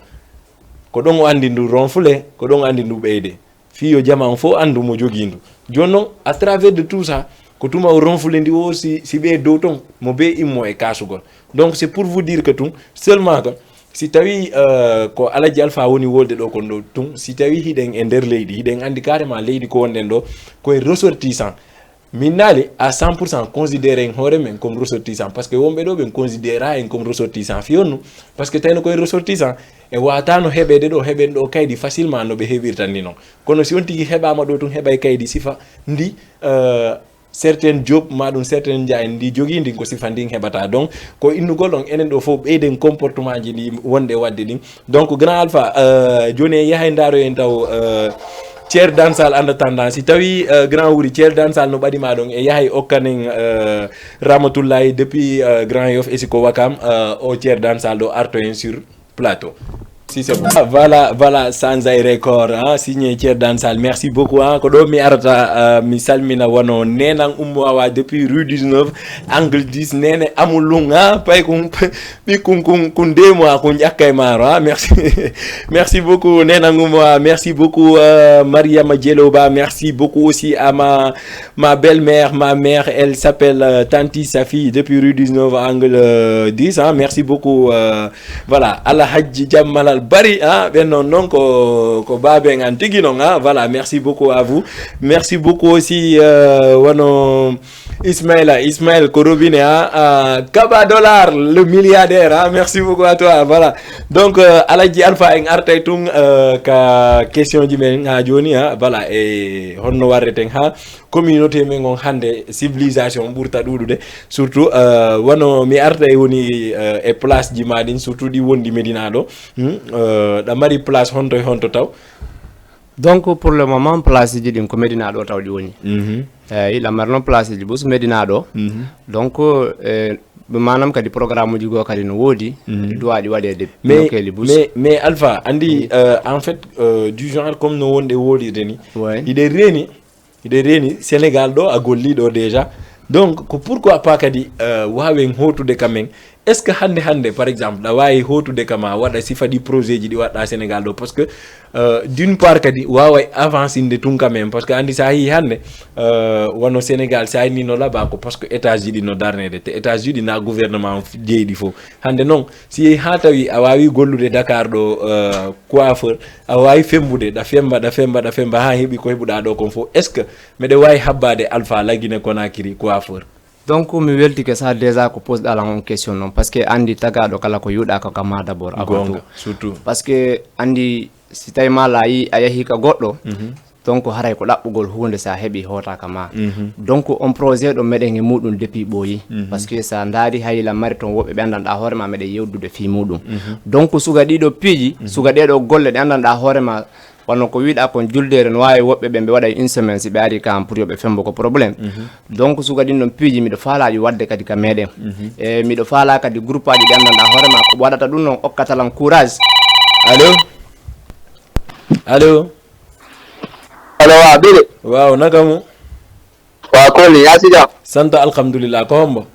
ko ɗon o anndi ndu ronfle, ko ɗon o anndi ndu ɓeyde. Fii yo jama on fof anndu mo jogii ndu. Jooni noon, à travers de tout ça, ko tuma o ronfle ndi o si, si ɓe dow ton mo be immo e kaasugol. Donc c'est pour vous dire que tun seulement que si tawi, euh, ko Alaji Alpha woni wolde ɗo kon ɗo tun, si tawi hiɗen e nder leydi, hiɗen anndi carrément leydi ko wonɗen ɗo koye ressortissant. Min naali à cent pour cent considéré en hoore men comme ressortissant, parce que wonɓe ɗo ɓen considéra en comme ressortissant fiyonnu, parce que tawno koye ressortissant e watano heɓede ɗo heɓen ɗo kaydi facilement no ɓe heɓirta ni noon. Kono si on tigi heɓama ɗo tun heɓay kaydi sifa ndi, euh, certaine job ma ɗum certaine njaay ndi jogii ndin ko sifa ndin heɓata. Donc ko innugol on enen ɗo fof ɓeyden comportement ji ɗi wonde wadde ɗin. Donc grand Alpha, euh, jooni en yahay ndaaro en taw, euh, Ceer Dansal en attendant si tawi, euh, grand wuri Ceer Dansal no ɓaɗi ma ɗon e yahay okkanen, euh, Ramatullahi depuis, euh, Grand Yoff e siko Wakam, euh, o Ceer Dansal ɗo arto en sur plateau. Si c'est bon. Ah, voilà, voilà, Sanzay Record, hein, signé Ceer Dansal. Merci beaucoup, hein. Ko ɗo mi arata, euh, mi salmina wano Nenan Ummo Awa depuis rue dix-neuf, angle dix, Nene Amulung, hein. Pay kun, ɓikkun kun, kun deux mois, kun ƴakka e maaro, hein. Merci. Merci beaucoup, Nenan Ummo Awa. Merci beaucoup, euh, Mariama Dieloba. Merci beaucoup aussi à ma, ma belle-mère, ma mère, elle s'appelle, euh, Tanti Safi depuis rue dix-neuf, angle, euh, dix, hein. Merci beaucoup, euh, Voilà, Alhajji Jammalal Bari, hein, ɓen noon noon ko, ko baaben an tigi noon, hein. Voilà, merci beaucoup à vous. Merci beaucoup aussi, euh, wano Ismaila, Ismail ko robinet, hein, euh, Kaba Dollar, le milliardaire, hein. Merci beaucoup à toi, voilà. Donc, euh, Alhajji Alpha en artay tun, euh, ka question ji men ha joni, hein. Voilà, e honno warreten ha communauté men on hannde civilisation ɓurta ɗuuɗude, surtout, euh, wano mi arta e woni, euh, e place ji ma ɗin, surtout ɗi wondi Médina ɗo. Hmm? Euh, ɗa mari place honto e honto taw? Donc pour le moment place ji ɗin ko Médina ɗo taw ɗi woni. Mhm. Eyi, la mari noon place ji ɓus Médina ɗo. Mhm. Donc, euh, manam kadi programme uji goo kadi no woodi, mhm, ɗi duwa ɗi waɗede. Mais, mais, mais Alpha, andi, euh, en fait, euh, du genre comme no wonde woolirde ni, ouais, hiɗe reeni Hiɗe reeni Sénégal ɗo a golli ɗo déjà. Donc ko pourquoi pas kadi, euh, wawen hotude ka men? Est ce que hannde hannde par exemple ɗa wawi hotude ka ma waɗa sifa ɗi projet ji ɗi waɗɗa Sénégal ɗo? Parce que, euh, d'une part kadi waway avancinde tun ka men, parce que andi sa yi hannde, euh, wano Sénégal sa yi ni no laɓa ko parce que étage ji ɗi no darnede te étage ji ɗi na gouvernement jeeyi ɗi fof. Hannde noon si yehi ha tawi a wawi gollude Dakar ɗo, euh, coiffeur, a wawi fembude, ɗa femba, ɗa femba, ɗa femba, ha heeɓi ko heɓuɗa ɗo kon fof. Est ce que meɗe wawi habbade Alpha Lagine Conakry coiffeur? Donc mi weltike sa déjà ko posɗa lan on question noon, parce que andi tagaɗo kala ko yuɗa ko kama d'abord avant tout. Surtout parce que andi si tawi ma la yi a yahi ka goɗɗo, donc haray ko ɗaɓɓugol hunde sa heɓi hotaka ma. Donc on projet ɗo meɗen e muɗum depuis ɓooyi. Parce que sa ndaari hayla mari toon woɓɓe ɓe anndanɗa hoore ma meɗen yewdude fii muɗum. Donc suga ɗiɗo piiji, suga ɗeɗo golle ɗe anndanɗa hoore ma, wano ko wiɗa kon juldere no wawi woɓɓe ɓen ɓe waɗa une semaine si ɓe ari kam pour yo ɓe fembo ko problème. Donc suga ɗin ɗon piiji miɗo faala ɗi wadde kadi ka meɗen. E miɗo faala kadi groupe aji ɗi anndanɗa hoore ma ko waɗata ɗum noon okkata lan courage. Allo? Allo? Allo, wa Bile. Waaw, naka mu? Wa koli, ya si jam? Santa, alhamdulillah. Ko hombo?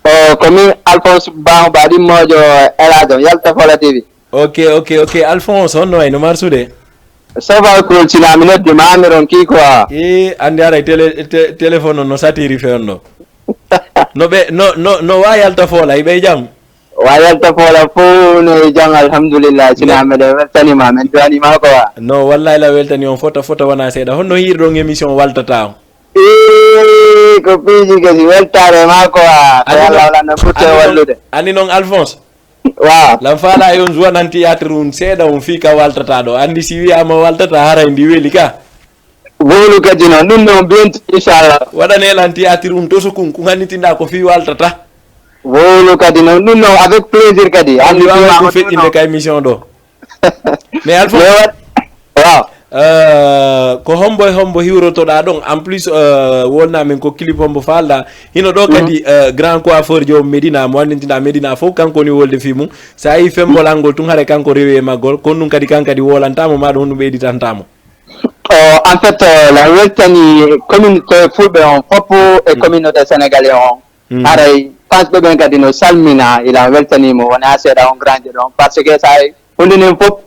O, ko min Alphonse Ba, baɗi mojo Eladio, Yalta Fola T V. Ok, ok, ok. Alphonse, honno wayi no marsude? Ça va, cool, sinaa mi noddi ma, mi ronki quoi. E, anndi haray télé-, té-, téléphone on no satiri fewndo. No ɓe, no, no, no wa yalta foola, hiɓe e jam? Wa yalta foola fof no e jam, alhamdulillah. Sinaa meɗen weltani ma, men duwani ma quoi. No, wallahi la weltani on fota, fota wona seeɗa. Honno hiirɗon émission waltata on? Ee, ko piiji kadi weltaare ma quoi. Ko Yalla wala no ɓurte wallude. Anndi noon Alphonse? Waaw. Lan faala yon joue nan théâtre un seeɗa un fii ka waltata ɗo. Anndi si wiyaama waltata haray ndi weli ka. Wowlu kadi noon, ɗum noon biyen inchallah. Waɗane lan théâtre un to sukun, kun hannitinɗa ko fii waltata. Wowlu kadi noon, ɗum noon avec plaisir kadi. Anndi wawa ɗum feƴƴinde ka émission ɗo. Mais Alpha, waaw. Euh, ko hombo e hombo hiwrotoɗa ɗon? En plus, euh, wolna min ko clip hombo falɗa. Hino ɗo kadi, euh, grand coiffeur joom Medina, mo anndintinɗa Medina fof, kanko woni wolde fii mum. Sa yi fembol angol tun, hare kanko rewi e maggol. Kon ɗum kadi, kan kadi wolantamo, ma ɗum honɗum ɓeyditantamo. O, en fait, euh, la weltani communauté fulɓe on fof e communauté sénégalais on. Haray fans ɓe ɓen kadi no salmina, ila weltanimo, wona seeɗa on grand je ɗon. Parce que sa hunde nden fof,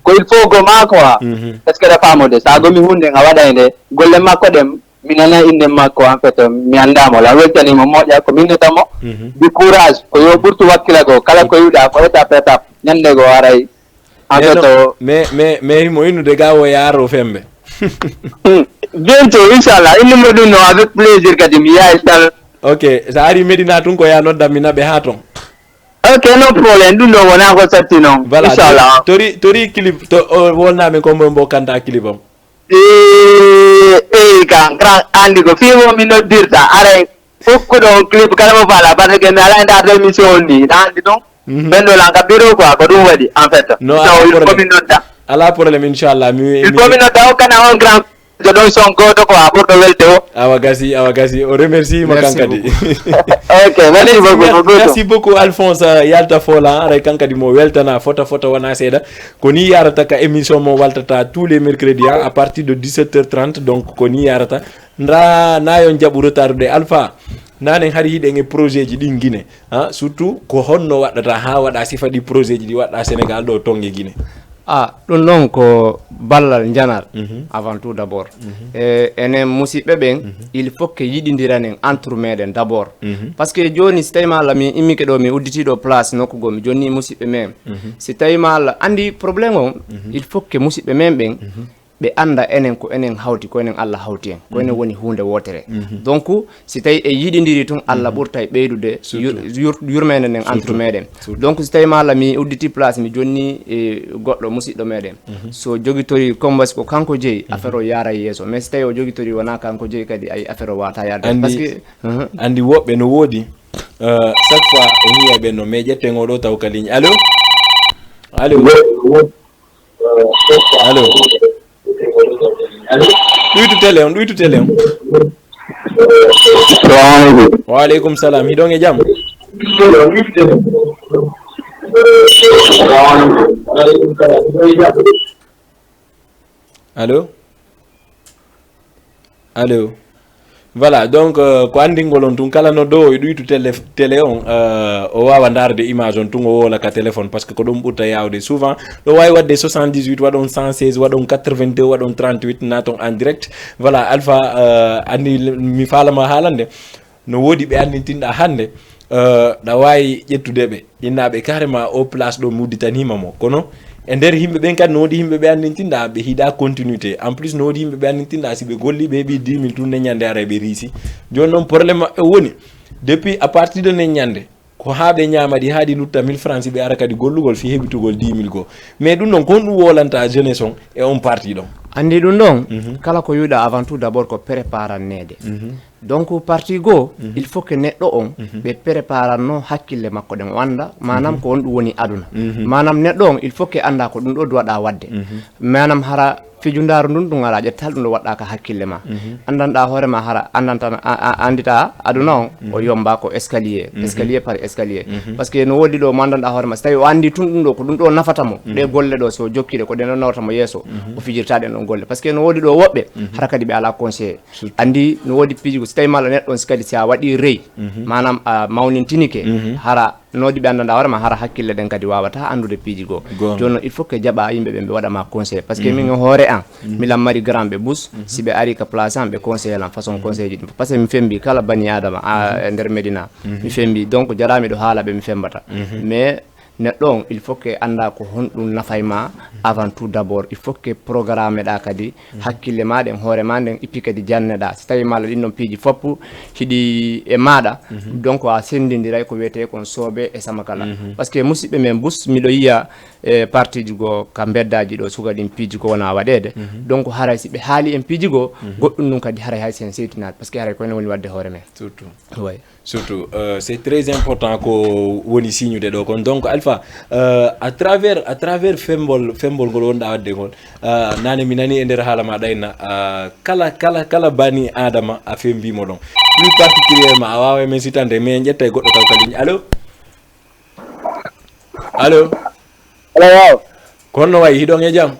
ko il faut go ma quoi. Est-ce que ɗa faamo de? Sa gomi hunde nga waɗay nde, golle makko ɗen, mi nana innde makko, en fait, mi anndamo. La weltanimo, moƴƴa, ko minnata mo. Du courage, ko yo ɓurtu wakkila go, kala ko yiɗa, ko étape, étape. Ñande go haray. En fait, o mais, mais, mais himo innude ga o yaaro fembe. Hmm. Bientôt, inchallah. Innimo ɗum no avec plaisir kadi mi yahay sal. Ok, sa ari Medina tun ko ya nodda mi naɓe ha ton. Ok, no problème. Ɗum ɗo wona ko satti noon. Voilà, inchallah. Tori, tori clip, to, o wolna min ko mbo mbo kanta clip am. Eh, eh, kan, kan, andi ko fii mo mi noddirta. Aray, ukkuɗo on clip kala mo faala, parce que mi alaa e ndaarde émission on ni, na andi ɗum. Mhm. Ɓen ɗo lan ka bureau quoi, ko ɗum waɗi, en fait. No, so, alaa il faut problème. Mi nodda. Alaa problème, inchallah. Mi, il faut mi nodda, hokkana on grand jo ɗon son gooto quoi, ɓurɗo welde o. Awa gasi, awa gasi. O remercie ma. Merci kankadi. Beaucoup. Ok, merci. Allez, beaucoup, merci, beaucoup. Merci beaucoup, Alphonse, euh, Yalta Fola. Aray kankadi mo weltana fota fota wona seeɗa. Ko ni yarata ka émission mo waltata tous les mercredis, hein, à partir de dix-sept heures trente. Donc, ko ni yarata. Nda na yon jaɓu retard de Alpha. Nanen hari hiɗen e projet ji ɗin Guinée. Ha, surtout ko honno waɗɗata ha waɗa sifa ɗi projet ji ɗi waɗɗa Sénégal ɗo tonge Guinée? Ah, ɗum ɗon ko ballal njanar, mhm, avant tout d'abord. Mhm. E, enen musiɓɓe ɓen, mhm, il faut que yiɗindiranen entre meɗen d'abord. Mhm. Parce que joni si tawi ma la mi immike ɗo, mi udditi ɗo place nokku goo, mi jonni musiɓɓe men. Mhm. Si tawi ma la andi problème on, mhm, il faut que musiɓɓe men ɓen, mhm, ɓe annda enen ko enen hawti, ko enen Allah hawti en, ko enen, mhm, woni huunde wootere. Mhm. Donc, si tawi en yiɗindiri tun, Allah, mhm, ɓurtay ɓeydude, surtout, yur-, yur-, yurmeende nden, surtout, entre meɗen. Surtout. Donc, si tawi ma la mi udditi place, mi jonni e goɗɗo musiɗɗo meɗen. Mhm. So jogitori Combes ko kanko jeyi, mhm, affaire o yaara yeeso. Mais si tawi o jogitori wona kanko jeyi kadi, ay affaire o wata yarde. Andi, parce que, mhm, andi woɓɓe no woodi, euh, chaque fois e hiya ɓe no, mais ƴetten oɗo taw ka ligne. Allô? Allô? Allô? Ɗuytu télé on, ɗuytu télé on. Salamu aleykum. Wa aleykum salam. Hiɗon e jam? Allô? Allô? Voilà, donc, euh, ko anndingol on tun, kala no ɗo e ɗuytu télé, télé on, euh, o waawa ndaarde image on tun, o woola ka téléphone, parce que ko ɗum ɓurta yaawde. Souvent, ɗo waawi waɗde soixante-dix-huit, waɗon cent seize, waɗon quatre-vingt-deux, waɗon trente-huit, naaton en direct. Voilà, Alpha, euh, anndi l-, mi faalama haalande, no woodi ɓe anndintinɗa hannde, euh, ɗa waawi ƴettude ɓe. Innaaɓe carrément o place ɗo mi udditaniima mo. Kono e nder yimɓe ɓen kadi no woodi yimɓe ɓe anndintinɗa ɓe hiɗa continuité. En plus no woodi yimɓe ɓe anndintinɗa si ɓe golli ɓe heɓi dix mille tun nden ñande ara ɓe riisi. Jooni noon problème maɓɓe woni depuis à partir de nden ñande ko haa ɓe ñaama ɗi haa ɗi lutta mille francs si ɓe ara kadi gollugol fii heɓitugol dix mille goo. Mais ɗum ɗon ko honɗum wolanta jeunesse on e on parti ɗon? Anndi ɗum ɗon, mhm, kala ko wi'uɗa avant tout d'abord ko préparanneede. Mhm. Donc, partie goo, mhm, il faut que neɗɗo on, mhm, ɓe préparanno hakkille makko ɗen, o annda, maanaam, mhm, ko honɗum woni aduna. Mhm. Maanaam, neɗɗo on, il faut que annda ko ɗum ɗo duwaɗa waɗde. Mhm. Maanaam, hara fijundaaru ndun, ɗum ara ƴettal ɗum ɗo waɗɗa ka hakkille ma. Mhm. Anndanɗa hoore ma, hara anndantan-, a, a, anndita aduna on, o, mhm, yomba ko escalier, mhm, escalier par escalier. Mhm. Parce que no woodi ɗo mo anndanɗa hoore ma, si tawi o anndi tun ɗum ɗo, ko ɗum ɗo nafata mo, mhm, ɗe golle ɗo, so o jokki ɗe, ko ɗen ɗo nawata mo yeeso, mhm, o fijirta ɗen ɗon golle. Parce que no woodi ɗo woɓɓe, mhm, hara kadi ɓe alaa conseiller. Surtout. Anndi no woodi piiji ko Si tawi mala neɗɗo on, si kadi si a waɗi rey, maanaam a mawnintinike, hara noodi ɓe anndanɗaa hoore ma, hara hakkille ɗen kadi waawata anndude piiji goo. Jooni noon, il faut que jaɓa yimɓe ɓe, ɓe waɗa ma conseil. Parce que min e hoore an, miɗo mari grand ɓe bus, si ɓe ari ka place an, ɓe conseil lan façon conseil ji ɗin. Parce que mi fembi kala bani Adama, a, e nder Medina. Mi fembi, donc, jaraami ɗo haala ɓe mi fembata. Mais neɗɗo on, il faut que annda ko honɗum nafay ma avant tout d'abord. Il faut que programme ɗa kadi hakkille ma ɗen, hoore ma nden, et puis kadi janneɗa. Si tawi mala ɗin ɗon piiji fop hiɗi e maɗa, donc a senndindiray ko wiyetee kon soobe e samakala. Parce que musidɓe men bus, miɗo yiya e partie ji goo ka mbeddaaji ɗo, suka ɗin piiji ko wona waɗeede. Donc haray si ɓe haali en piiji goo, goɗɗum ɗum kadi haray hay si en seytinaade, parce que haray ko enen woni waɗde hoore men. Surtout. Way. Surtout, euh, c'est très important ko woni signude ɗo kon. Donc Alpha, euh, à travers, à travers fembol, fembol ngol wonɗa waɗde ngol, euh, nane mi nani e nder haala ma ɗayna, euh, kala, kala, kala bani Adama a fembimo ɗon. Plus particulièrement, a waaway men sitande, mais en ƴettay goɗɗo taw ka ligne. Allo? Allo? Allo, waaw. Ko honno wayi, hiɗon e jam?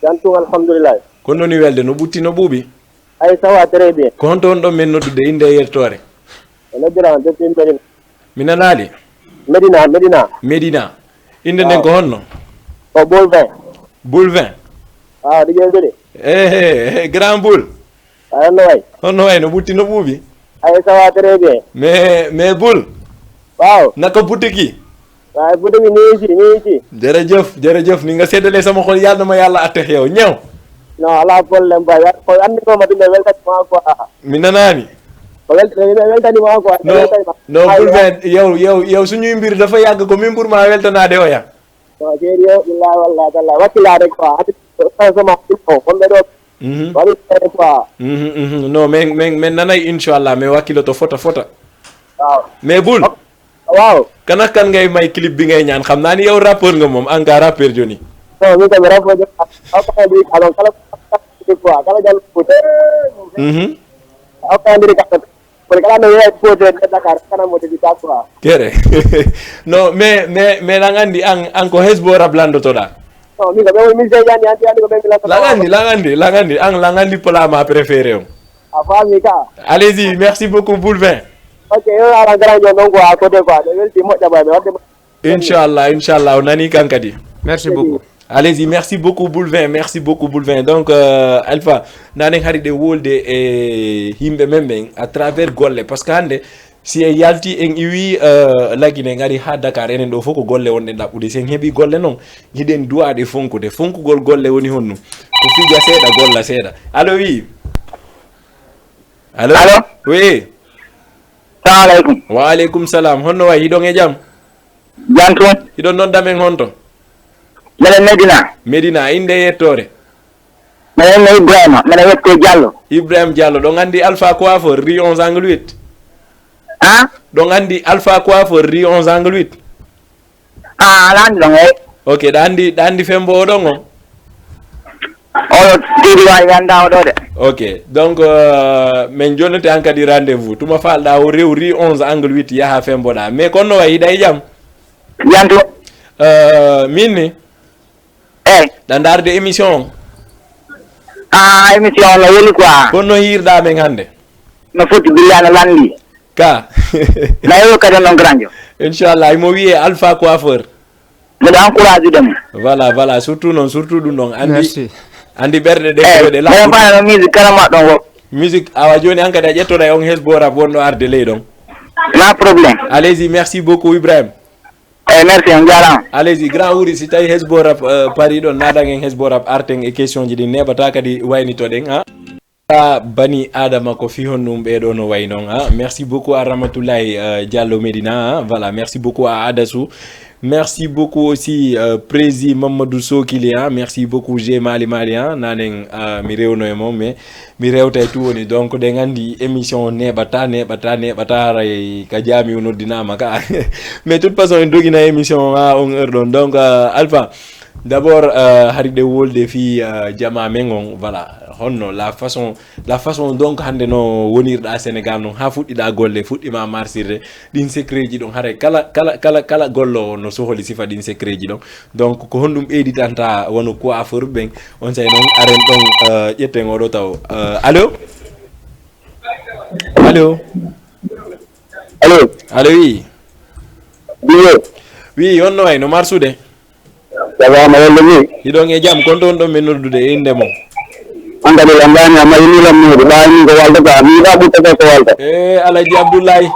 Jam tun, alhamdulillah. Ko honno woni welde, no ɓutti, no ɓuuɓi? Ay, ça va, très bien. Ko honto wonɗon men noddude, innde e yettoore? E noddirama depuis Medina. Mi nanaali? Medina, Medina. Medina. Innde nden ko honno? Ko Boulevin. Boulevin. Ah, ɗi ƴeewtude. Eh, eh, eh, Grand Boul. A, honno wayi? Honno wayi, no ɓutti, no ɓuuɓi? Ay, ça va très bien. Mais, mais Boul? Waaw. Naka boutique yi? Waaw, boutique yi, mi ngi ci, mi ngi ci. Jërëjëf, jërëjëf. Ni nga seddalee sama xol, yal na ma Yàlla àtte ak yow. Ñëw. Non, alaa problème, baay. Ko andi ko ma dinde weltanima quoi. Mi nanaani. Ko wel-, weltanima quoi. Non, weltanima. Non, ay, Boulevin, yow, yow, yow, suñuy mbir dafa yàgg ko min ɓur maa weltanaade oya. Non, sérieux, billahi, wallahi, tallahi. Wakkilaa rek quoi. Ati, sama, sama, wonɓe ɗo. Mhm. Waɗi ɗo quoi. Mhm, mhm. Non, men, men, men nanay, inchallah, men wakkiloto fota, fota. Waaw. Mais Boul. Waaw. Kan ak kan ngay may clip bi ngay ñaan? Xam naa ni yow rappeur nga moom, en cas rappeur joni. Non, min kam rappeur joni. Aw ka ndi, alon kala, kala, kala, kala, kala, kala, Mhm. Aw ka ndi, kala, Kono kala no yeeyi foote e Dakar, kana mo tigi ta quoi. Kere. Non, mais, mais, mais la nga andi an, an ko hezbo rap landotoɗa. Non, min ko ɓe woni musicien jani, andi, andi ko ɓe mi landoto. La nga andi, la nga andi, la nga andi, an la nga andi plat ma préféré on. A faami ka. Allez-y, merci beaucoup, Boulevin. Ok, yo, ala grand John, donc, à côté quoi, ɓe welti moƴƴa ɓay, ɓe wadde Inchallah, inchallah, o nani kan kadi. Merci beaucoup. Allez-y, merci beaucoup, Boulevin, merci beaucoup, Boulevin. Donc, euh, Alpha, nanen hari ɗe wolde e yimɓe men ɓen à travers golle, parce que hannde si en yalti en iwi, euh, Lagine ngari ha Dakar, enen ɗo fof ko golle wonɗen ɗaɓɓude. Si en heɓi golle noon, hiɗen duwaɗe fonkude. Fonkugol golle woni honno? Ko fija seeɗa, golla seeɗa. Allo, wi. Allo? Allo? Wi. Salamu aleykum. Wa aleykum salam. Honno wayi? Hiɗon e jam? Jam tun. Hiɗon nodda men honto? Minen Medina. Medina, innde e yettoore? Minen mi Ibrahima, minen yettee Diallo. Ibrahima Diallo, ɗon anndi Alpha Coiffeur, rue onze angle huit? Ah? Ɗon anndi Alpha Coiffeur, rue onze angle huit? Ah, aɗa anndi ɗon, eey. Ok, ɗa anndi, ɗa anndi Fembo o ɗon on? Oɗo Tiiɗi Waali mi anndaa oɗo de. Ok, donc, euh, min jonnete an kadi rendez-vous. Tuma faalɗa o rew rue onze angle huit yaha femboɗa. Mais kono no wayi, hiɗa e jam? Jam tun. Euh, min ni? Eey. Ɗa ndaarde émission on? Ah, émission on no weli quoi. Kono no hiirɗa men hannde? No foti, billahi no lanndi. Ka. Na yeewu kadi on ɗon grand jo. Inchallah, imo wiyee Alpha Coiffeur. Mbiɗo encourage ɗum. Voilà, voilà, surtout noon, surtout ɗum ɗon. Anndi, Merci. Anndi ɓerɗe ɗe ko ɗe mbiɗo laaɓuɗe. Faala no musique kala ma ɗon wo. Musique, awa jooni an kadi a ƴettoɗa e on hezbo rap wonɗo arde ley ɗon. Pas problème. Allez-y, merci beaucoup, Ibrahim. Eey, merci, on jaaraama. Allez-y, grand wuri, si tawi hezbo rap, euh, pari ɗon, naɗan en hezbo rap arten e question ji ɗin neɓata kadi waynitoɗen, ha? Ah, bani Adama ko fii honɗum ɓee ɗoo no wayi noon, ah. Merci beaucoup à Ramatoulaye, euh, Diallo Medina, ah. Voilà, merci beaucoup à Adasou. Merci beaucoup aussi, euh, Prési Mamadou Sokili, ah. Merci beaucoup G Mali Mali, ah. Nanen, ah, mi rewno e mon, mais mi rewtay tout woni. Donc, ɗen anndi émission neɓata, neɓata, neɓata, haray ka jaami o noddinaama ka. Mais toute façon, en dogina émission, ah, on heure ɗon. Donc, euh, Alpha, D'abord, euh, hari ɗe wolde fii, euh, jamaa men on, voilà, honno la façon, la façon donc hannde no wonirɗa Sénégal noon, haa fuɗɗiɗa golle, fuɗɗima marsirde, ɗin secret ji ɗon, haray kala, kala, kala, kala gollowo no sohli sifa ɗin secret ji ɗon. Donc, ko honɗum ɓeyditanta wano coiffeur ɓen, on say noon aren ɗon, euh, ƴetten oɗo taw. Euh, allo? Allo. Allo. Allo, wi. Biyo. Wi, on no way no marsude? Sabaama walla ni? Hiɗon e jam, kon ɗon ɗon min noddude e innde mon? An kadi lambaani a mayi ni lammude ɓaani ko walta ka mi yiɗa ɓutta ka ko walta. E Alaji Abdullahi.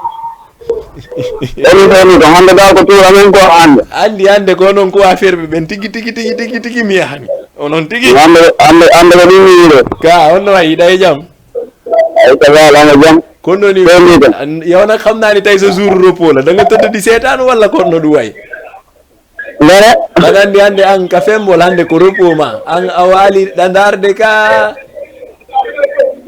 Eni ɗoni ko hande da ko tuura men ko hande. Andi ande ko non ko affaire ɓe ɓen tigi tigi tigi tigi tigi mi yahani. Onon tigi. Hande hande hande ko ɗum yiɗo. Ka on no wayi yiɗa e jam? Ay ka wala na jam. Kon ɗoni Ɗon ni ɗon. Yawna xam naa ni tey sa jour repos la da nga tëdd di seetaan wala kon no ɗum way? Dara. Aɗa anndi hannde aan ka femmbol hannde ko repos ma aan a waali ɗa ndaarde ka.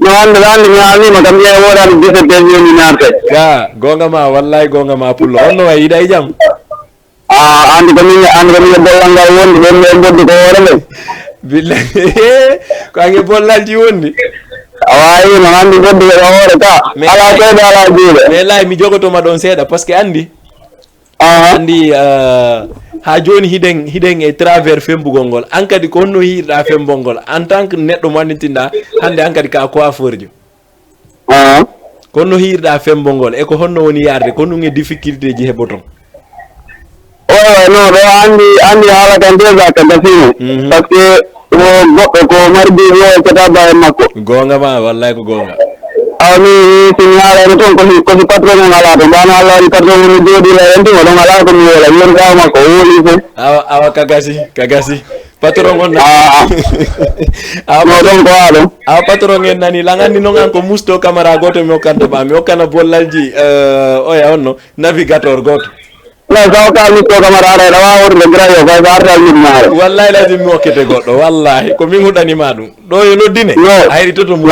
No hannde ɗo hannde mi haalnima kam ƴeewa woɗaani dix-sept heures yoni naarte. Ka goonga ma wallaahi goonga ma pullo on no wayi yiɗa e jam. A anndi ko min anndi ko min e bollal ngal wondi ɗon ɓe boddi ko hoore men. Billahi ko ange bollalji wondi. A waawi no anndi boddi ko hoore ka. Ala seede ala juuɗe. Mais lay mi jogotoma ɗon seeɗa parce que anndi. Anndi haa jooni hiɗen hiɗen e travers femmbugol ngol aan kadi ko honno yiirɗa femmbol ngol en tant que neɗɗo mo annditinɗa hannde aan kadi ka coiffeurjo. Ko honno hiirɗa femmbol ngol e ko honno woni yaarde ko ɗum e difficulté ji heɓoton? Oy oy non ɗo anndi anndi haala kan déjà ka gasino. Parce que ko goɗɗo ko mari duuɓi o e cata ba e makko. Goonga ma wallay ko goonga. Awa min min si mi haalano toon ko si ko si patron on alaa toon ɓaano Allah waɗi patron on no jooɗi la en tuma ɗon alaa ko mi woola mi woni ɓaawo makko o wooli fof. Awa awa ka gasi ka gasi patron on nani. Awa no ɗon ko haa ɗon. Awa patron en nani lan anndi noon an ko musto camara gooto mi hokkanta ɓa mi hokkana bollalji oya on no navigateur gooto. Non, ça va, ka mi ko kamar ara da wa wor da gira yo fa ba ta mi mare. Wallahi lazim mi okkete goɗɗo wallahi ko min huɗanima ɗum ɗo yo noddine. A heɗitoto mo.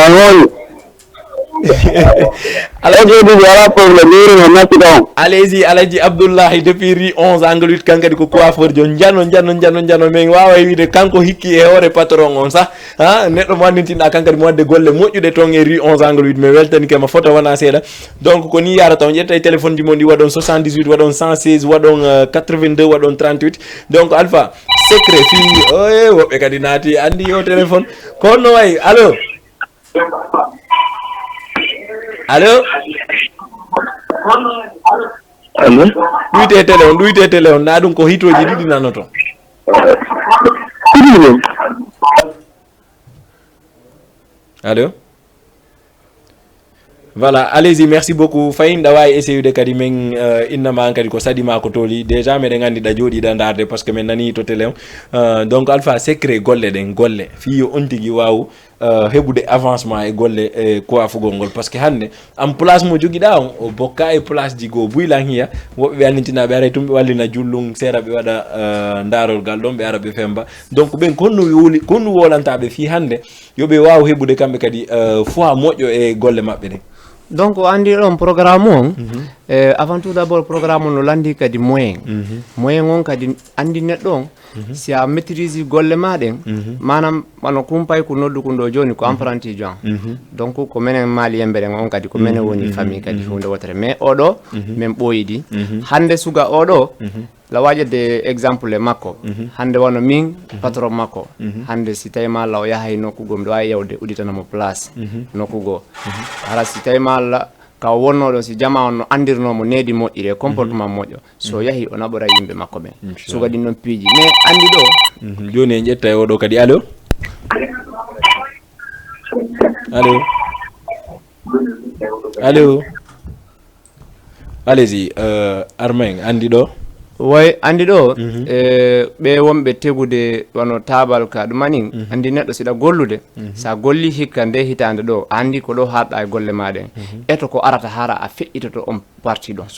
Alaji wala problème yiri no natti ɗon. Alaji Alaji Abdoullahi depuis rue onze angle huit kan kadi ko coiffeur jo njano njano njano njano min wawa wiide kanko hikki e hoore patron on sah. Ha neɗɗo mo anndintinɗa kan kadi mo wadde golle moƴƴuɗe toon e rue onze angle huit mi weltanike ma fota wona seeɗa. Donc ko ni yarata on ƴetta e téléphone ji mon ɗi waɗon soixante-dix-huit waɗon cent seize waɗon euh, quatre-vingt-deux waɗon trente-huit. Donc Alpha secret fi e woɓɓe kadi naati anndi o téléphone ko honno wayi allo? Allo? Allo? Ɗuyte télé on ɗuyte télé on na ɗum ko hitooji ɗiɗi nanoto. Allo? Voilà, allez-y, merci beaucoup. Fayin ɗa wawi essayude kadi min uh, innama an kadi ko saɗima ko toli. Déjà meɗen andi ɗa jooɗiɗa darde parce que min nani to télé on. Uh, donc Alpha secret golle ɗen golle. Fi yo on tigi waw uh, heɓude avancement e golle e coiffugol ngol parce que hande am place mo jogiɗa on o bokka e place ji goo buylan hiya. Woɓɓe ɓe andintinaɓe aray tun ɓe wallina jullum seeɗa ɓe waɗa uh, darol gal ɗon ɓe ara ɓe femba. Donc ɓen ko honno woli ko honno wolantaɓe fii hannde yo ɓe waaw heɓude kamɓe kadi fois moƴƴo e golle maɓɓe ɗen? Donc o anndi ɗon programme on eh, avant tout d'abord programme on no lanndi kadi moyen moyen on kadi anndi neɗɗo on si a maîtrise golle ma ɗen manam wano kumpay ko noddu kun ɗo jooni ko apprenti jon donc ko menen maali yembe ɗen on kadi ko menen woni famille kadi hunde wotere mais oɗo min ɓooyidi hannde suga oɗo la waƴede exemple e makko hande wano min patron makko hande si tawi ma Allah o yahay nokku goo miɗo wawi yewde udditanamo place nokku goo hara si tawi ma Allah ka o wonno ɗon si jama on no andirnomo needi moƴƴiri e comportement moƴƴo so yahi o naɓora yimɓe makko ɓen suga ɗin ɗon piiji mais andi ɗo joni en ƴetta e oɗo kadi allo allo allo Allez-y, euh, Armin, andi ɗo? Way andi ɗo mhm. e, ɓe wonɓe tegude wano tabal ka ɗumanin mhm. Andi neɗɗo siɗa gollude mhm. Sa golli hikka nde hitande ɗo andi ko ɗo haɗɗa e golle ma ɗen mhm. Eto ko arata hara a feƴƴitoto on parti ɗon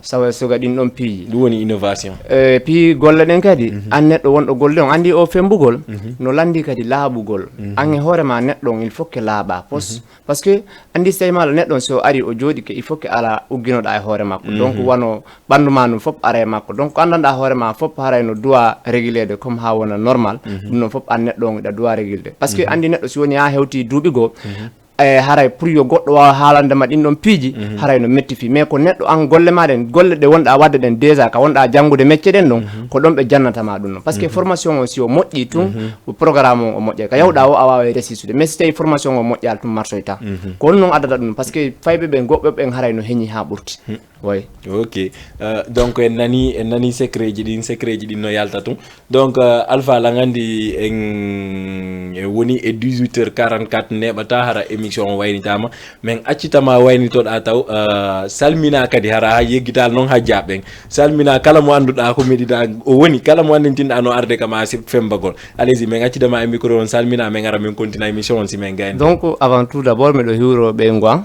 sawa soga ɗin ɗon piiji ɗum woni innovation e, piiji golle ɗen kadi mhm. An neɗɗo wonɗo gollude on andi o fembugol mhm. No landi kadi laaɓugol mhm. An e hoorema neɗɗo on il faut que laaɓa pos mhm. Parce que andi si tawi maala neɗɗo on si o ari o jooɗike il faut que ala ugginoɗa e hoore makko mm -hmm. Donc wano ɓandu ma ndun fof ara e makko donc ko andanɗa hoore ma fof haray no duwa régulede comme ha wona normal mm -hmm. Ɗum ɗon fof an neɗɗo on iɗa duwa régulde parce que mm -hmm. Andi neɗɗo si woni ha hewti duuɓi goo mm -hmm. E haray pour yo goɗɗo waawa haalande ma ɗin ɗon piiji, haray no metti fii. Mais ko neɗɗo an golle maa ɗen, golle ɗe wonɗaa waɗde ɗen déjà, ka wonɗaa janngude mecce ɗen ɗon, ko ɗon ɓe jannata ma ɗum ɗon. Parce que formation o, si o moƴƴii tun, programme on o moƴƴay. Ka yahuɗaa o, a waaway resisude. Mais si tawii formation o moƴƴaali tun, marsoytaa. Ko honno non addata ɗum? Parce que fayɓe ɓen, goɗɓe ɓen haray no heñi haa ɓurti. Way. Ok. Euh, donc, en nani, en nani secret ji ɗin, secret ji ɗin no yalta tun. Donc, euh, Alpha, lan anndi en, en woni e dix-huit heures quarante-quatre, neeɓataa hara émission o waynitaama. Men accitama waynitoɗaa taw, euh, salmina kadi hara ha yeggital non hajja ɓen. Salmina kala mo annduɗaa ko Medina o woni, kala mo anndintinɗaa no arde kama si fembagol. Allez-y, men accidama e micro on, salmina, men ara men continue émission on si men gayni. Donc, avant tout d'abord, miɗo hiwro ɓe ngwa,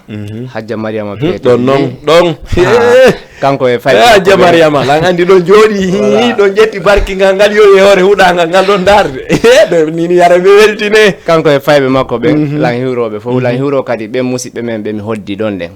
Hajja Mariama Pete. Ɗon non, ɗon. Kanko e fayɓe Eh, Hajja makko ɓen. Mariama, lan anndi ɗon jooɗi, Voilà. Ɗon ƴetti barki ngal, ngal yo e hoore huɗangal, ngal ɗon darde. Ɗo nini yara ɓe weltine. Kanko e fayɓe makko ɓen, lan hiwroɓe fof, lan hiwro kadi ɓen musiɓɓe men ɓe mi hoddi ɗon ɗen.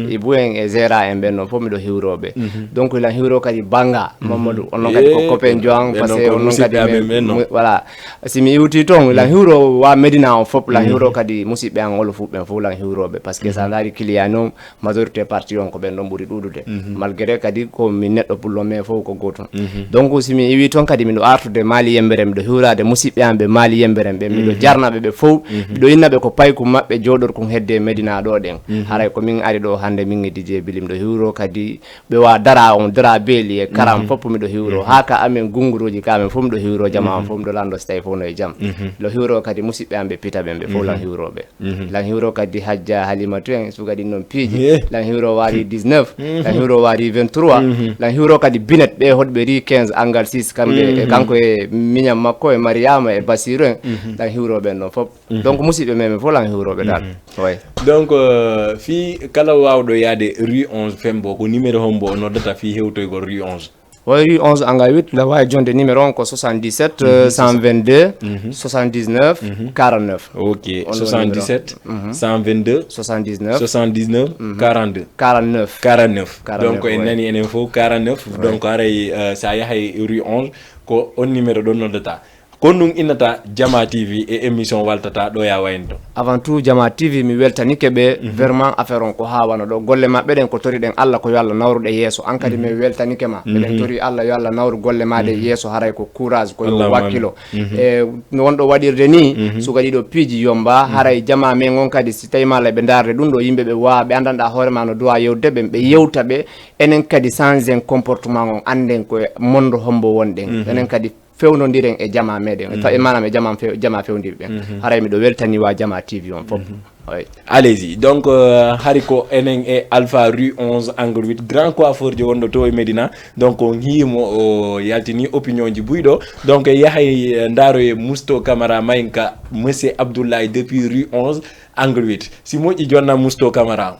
Ibu en e Zera en ɓen non fof miɗo hiwroɓe. Donc, lan hiwro kadi Banga, Mamadou, on non kadi ko copain Joan, parce que on non kadi men, mu-, voilà. Si mi iwti toon, lan hiwro wa Medina on fof, lan hiwro kadi musiɓɓe an olo fof ɓen fof lan hiwroɓe, parce que sa laari client non, majorité partie on ko ɓen ɗon ɓuri ɗuɗude. Malgré kadi ko min neɗɗo pullo, mais fof ko gootum. Donc, si mi iwi toon kadi, miɗo artude Mali Yembere, miɗo hiwrade musiɓɓe an ɓe Mali Yembere ɓe, miɗo jarna ɓe ɓe fof, miɗo inna ɓe ko paykum maɓɓe, jooɗorkum hedde Medina ɗo ɗen. Haray ko min ari ɗo hannde, min e D J Bili, miɗo hiwro kadi ɓe wa dara on, dara beeli e karam fof miɗo hiwro. Haa ka amen gunguruuji ka amen fof miɗo hiwro, jama on fof miɗo lanndo si tawi fof no e jam. Miɗo hiwro kadi musiɓɓe an ɓe pita ɓen, ɓe fof lan hiwroɓe. Lan hiwro kadi Hajja Halimatu en, suka ɗin non piiji. Lan hiwro waari dix-neuf, lan hiwro waari vingt-trois, lan hiwro kadi Binet ɓe hoɗɓe ri quinze angal six, kamɓe e kanko e miñam makko e Mariama e Basiru en, lan hiwro ɓen non fof. Donc musiɓɓe men ɓe fof lan hiwroɓe dal. Way. Donc, euh, fii kala waawɗo yaade rue onze Fembo, ko numéro hombo o noddata fii hewtoygol rue onze? Hoy rue onze angal huit, la waawi jonde numéro on ko soixante-dix-sept, cent vingt-deux, soixante-dix-neuf, quarante-neuf. Ok, on ɗo numéro. Soixante-dix-sept, cent vingt-deux, soixante-dix-neuf, soixante-dix-neuf, quarante-deux. Quarante-neuf. Quarante-neuf. Donc, en nani enen fof quarante-neuf. Donc, haray, euh, sa yahay rue onze, ko on numéro ɗon noddata. Ko ɗum innata Jama T V e émission Waltata ɗo ya wayno. Avant tout, Jama T V, mi weltanike ɓe, vraiment affaire on ko haa wano ɗo. Golle maɓɓe ɗen ko toriɗen Allah ko yo Allah nawruɗe yeeso. An kadi mi weltanike ma. Miɗen tori Allah yo Allah nawru golle ma ɗe yeeso, haray ko courage, ko yo wakkilo. E no wonɗo waɗirde ni, suka ɗiɗo piiji yomba, haray jama men on kadi si tawi ma Allah ɓe ndaarde ɗum ɗo, yimɓe ɓe waawa, ɓe anndanɗa hoore ma no duwa yewtude ɓen, ɓe yewta ɓe, enen kadi change en comportement on, annden ko e mondo hombo wonɗen. Enen kadi fewnondiren e jama meɗen, e tawi maanaam e jama few-, jama fewndiɓe ɓen. Haray miɗo weltani wa Jama T V on fof. Oy. Allez-y. Donc, euh, hari ko enen e Alpha rue onze angle huit, grand coiffeur je wonɗo to e Medina. Donc, on hiimo o yaltini opinion ji buyɗo. Donc, yahay, euh, ndaaro e Musto Camara Mayinka, Monsieur Abdoulaye depuis rue onze angle huit. Si moƴƴi jonna Musto Camara.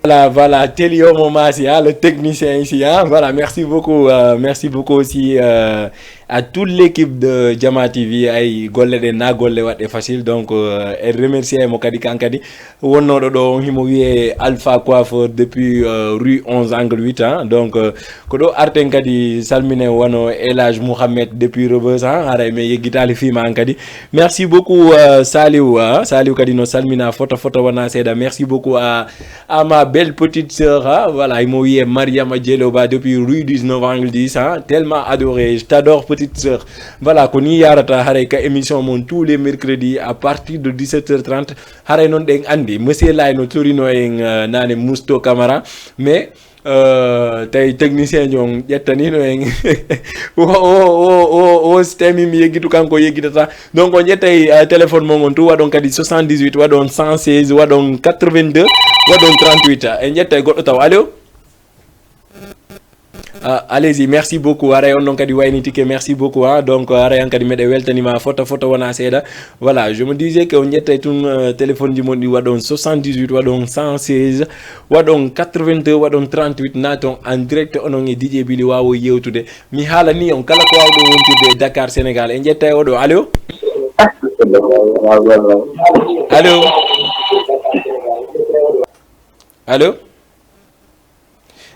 Voilà, voilà, Telio Momasi, hein, le technicien ici, hein. Voilà, merci beaucoup, euh, merci beaucoup aussi, euh, à toute l'équipe de Jama T V. Ay golle ɗe na golle waɗɗe facile, donc, euh, e remercier mo kadi kan kadi wonnoɗo ɗo on, himo wiye Alpha Coiffeur depuis, euh, rue onze angle huit, hein. Donc, euh, ko ɗo arten kadi salmine wano El Hadj Mouhamed depuis Rebeuss, hein, haray mi yeggitali fima an kadi. Merci beaucoup, euh, Saliou, hein. Saliou kadi no salmina fota fota wana seeɗa. Merci beaucoup à à ma belle petite sœur, hein, voilà, il m'a oublié, Mariama Dieloba depuis rue dix-neuf angle dix, hein, tellement adoré, je t'adore petite sœur. Voilà, ko ni yarata haray ka émission mon tous les mercredis à partir de dix-sept heures trente. Haray non ɗen andi, monsieur Lay no torino en, euh, nane Musto Camara, mais, euh, tawi technicien jo on ƴettanino en o, o, o, o, o système mi yeggitu kanko yeggitata. Donc, on ƴettay, euh, téléphone mon on tu, waɗon kadi soixante-dix-huit, waɗon cent seize, waɗon quatre-vingt-deux, waɗon trente-huit. En ƴettay goɗɗo taw. Allo? Ah, allez-y, merci beaucoup. Haray on non kadi waynitike, merci beaucoup, hein. Donc, haray an kadi meɗe weltanima fota fota wona seeɗa. Voilà, je me disais que on ƴettay tun, euh, téléphone ji mon ɗi, waɗon soixante-dix-huit, waɗon cent seize, waɗon quatre-vingt-deux, waɗon trente-huit, naton en direct onon e D J Bili wawo yewtude. Mi haalani on kala ko wawɗo wontirde e Dakar, Sénégal. En ƴetta e oɗo. Allo? Allo? Allo?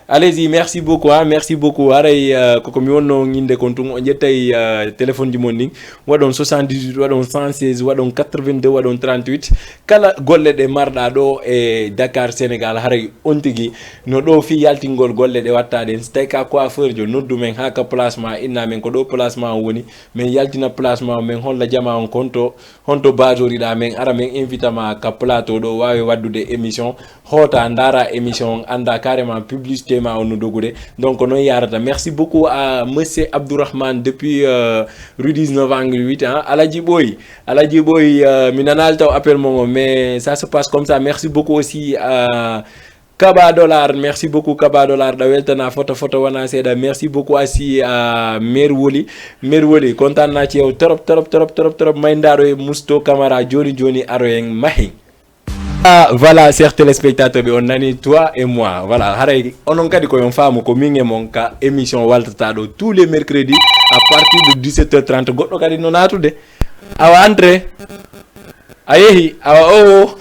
Allez-y, merci beaucoup, hein, merci beaucoup. Haray, euh, koko mi wonno inde kon tun, on ƴettay, euh, téléphone ji mon ɗin. Waɗon soixante-dix-huit, waɗon cent seize, waɗon quatre-vingt-deux, waɗon trente-huit. Kala golle ɗe marɗa ɗo e Dakar, Sénégal, haray on tigi no ɗo fi yaltingol golle ɗe watta ɗen. Si tawi ka coiffeur jo, noddu men ha ka place ma, inna men ko ɗo place ma on woni. Men yaltina place ma, men holla jama on konto, honto baajoriɗa men, ara men invita ma ka plateau ɗo, wawe waddude émission, hoota, ndaara émission on, annda carrément publicité ma on no dogude. Donc, noon yarata. Merci beaucoup à monsieur Abdourahmane depuis, euh, rue dix-neuf angle huit, hein. Aladji Boy, Aladji Boy, euh, mi nanaali taw appel mon on, mais ça se passe comme ça. Merci beaucoup aussi à Kaba Dollar, merci beaucoup Kaba Dollar, ɗa weltana fota fota wona seeɗa. Merci beaucoup aussi à Mère Woli. Mère Woli, kontaan naa ci yow trop, trop, trop, trop, trop. May ndaaro e Musto Camara, joni joni aro en mahin. Ah, voilà, chers téléspectateurs, on nani toi et moi. Voilà, haray onon kadi ko yon faamu ko min e mon ka émission waltata ɗo tous les mercredis à partir de dix-sept heures trente. Goɗɗo kadi no naatude. Awa, entrée. A yehi, awa, o, o.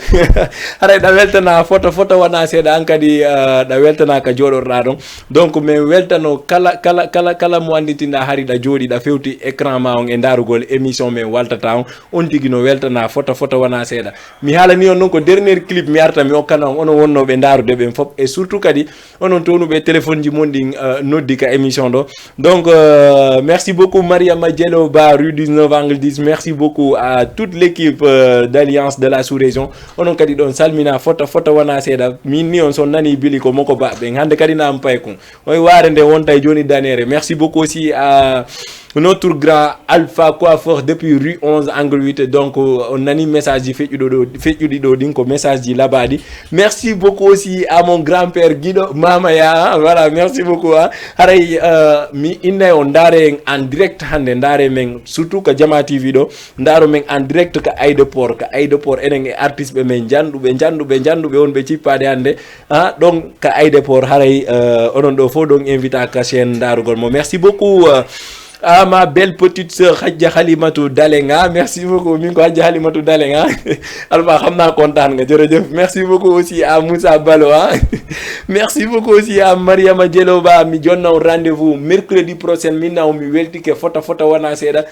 Haray ɗa weltana fota fota wona seeɗa, an kadi, ah, ɗa weltana ka jooɗorɗa ɗon. Donc, min weltano kala, kala, kala, kala mo annditinɗa hari ɗa jooɗi, ɗa fewti écran ma on e ndaarugol émission min waltata on. On tigi no weltana fota fota wona seeɗa. Mi haalani on non ko dernier clip mi arta mi okkana on, onon wonnooɓe ndaarude ɓen fop. Et surtout kadi, onon townuɓe téléphone ji mon ɗin, euh, noddi ka émission ɗo. Donc, euh, merci beaucoup Mariama Dielo Ba, rue dix-neuf angle dix. Merci beaucoup à toute l'équipe, euh, d'Alliance de la Sous-Région. Onon kadi ɗon salmina fota fota wona seeɗa. Min ni on son nani bili ko moko ba ɓen. Hande kadi na am pay kun. Oy ware nde wonta e joni danere. Merci beaucoup aussi à notre grand Alpha Coiffeur depuis rue onze angle huit. Donc, euh, on nani message ji feƴƴuɗo ɗo, feƴƴuɗi ɗo ɗin ko message ji labaɗi. Merci beaucoup aussi à mon grand-père Guido Mama Ya, hein. Voilà, merci beaucoup, hein. Haray, euh, mi innay on ndaare en en direct hande, ndaare men surtout ka Jama T V ɗo, ndaaro men en direct ka aéroport, ka aéroport enen e artiste ɓe men janɗuɓe, janɗuɓe, janɗuɓe wonɓe cippaade hande, hein, ɗon ka aéroport haray, euh, onon ɗo fof ɗon invita ka chaîne ndaarugol mo. Merci beaucoup, euh, à ma belle petite sœur Hadja Halimatou Dalenga. Merci beaucoup. Min ko Hadja Halimatou Dalenga. Alpha, xam naa kontaan nga, jërëjëf. Merci beaucoup aussi à Moussa Balo, hein. Merci beaucoup aussi à Mariama Dieloba. Mi jonna on rendez-vous mercredi prochain. Min na on mi weltike fota fota wona seeɗa.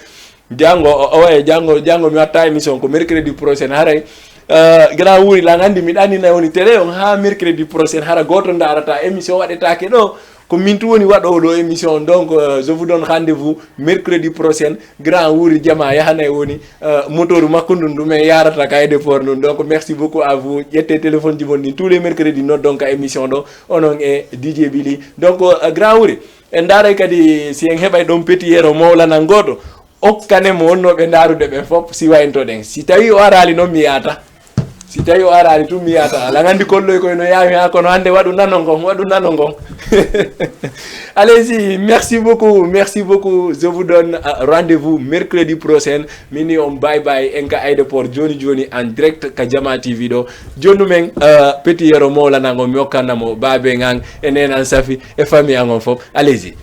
Jango, o, o, eh, jango, jango mi watta émission ko mercredi prochain. Haray, euh, grand wuri la ngandi mi ɗanina woni télé on ha mercredi prochain. Hara goto ndarata émission waɗetake ɗo. Ko min tu woni waɗowo ɗo émission. Donc, euh, je vous donne rendez-vous mercredi prochain. Grand wuri jama yahanay woni, euh, moteur makko ndun ɗum en yarata ka aéroport ndun. Donc, merci beaucoup à vous. Ƴette téléphone ji mon ɗin tous les mercredis noddon ka émission ɗo. Onon e D J Billy. Donc, euh, grand wuri, en ndaray kadi si en heɓay ɗon petit yero mawlanan goto. Okkane mo wonnooɓe ndaarude ɓen fof, si wayntoɗen. Si tawi o araali noon, mi yaata. Si tawi o araali tun, mi yaata. Ala ngandi kolloy koy no yaawi haa kono hannde waɗu nano ngon, waɗu nano ngon. Allez-y, merci beaucoup, merci beaucoup. Je vous donne, euh, rendez-vous mercredi prochain. Mini on bye bye, en ka aéroport joni joni en direct ka Jama T V ɗo. Jonu men, euh, petit yero mawlana ngo mi okkana mo baabe ngan e nenan Safi e famille an on fof. Allez-y.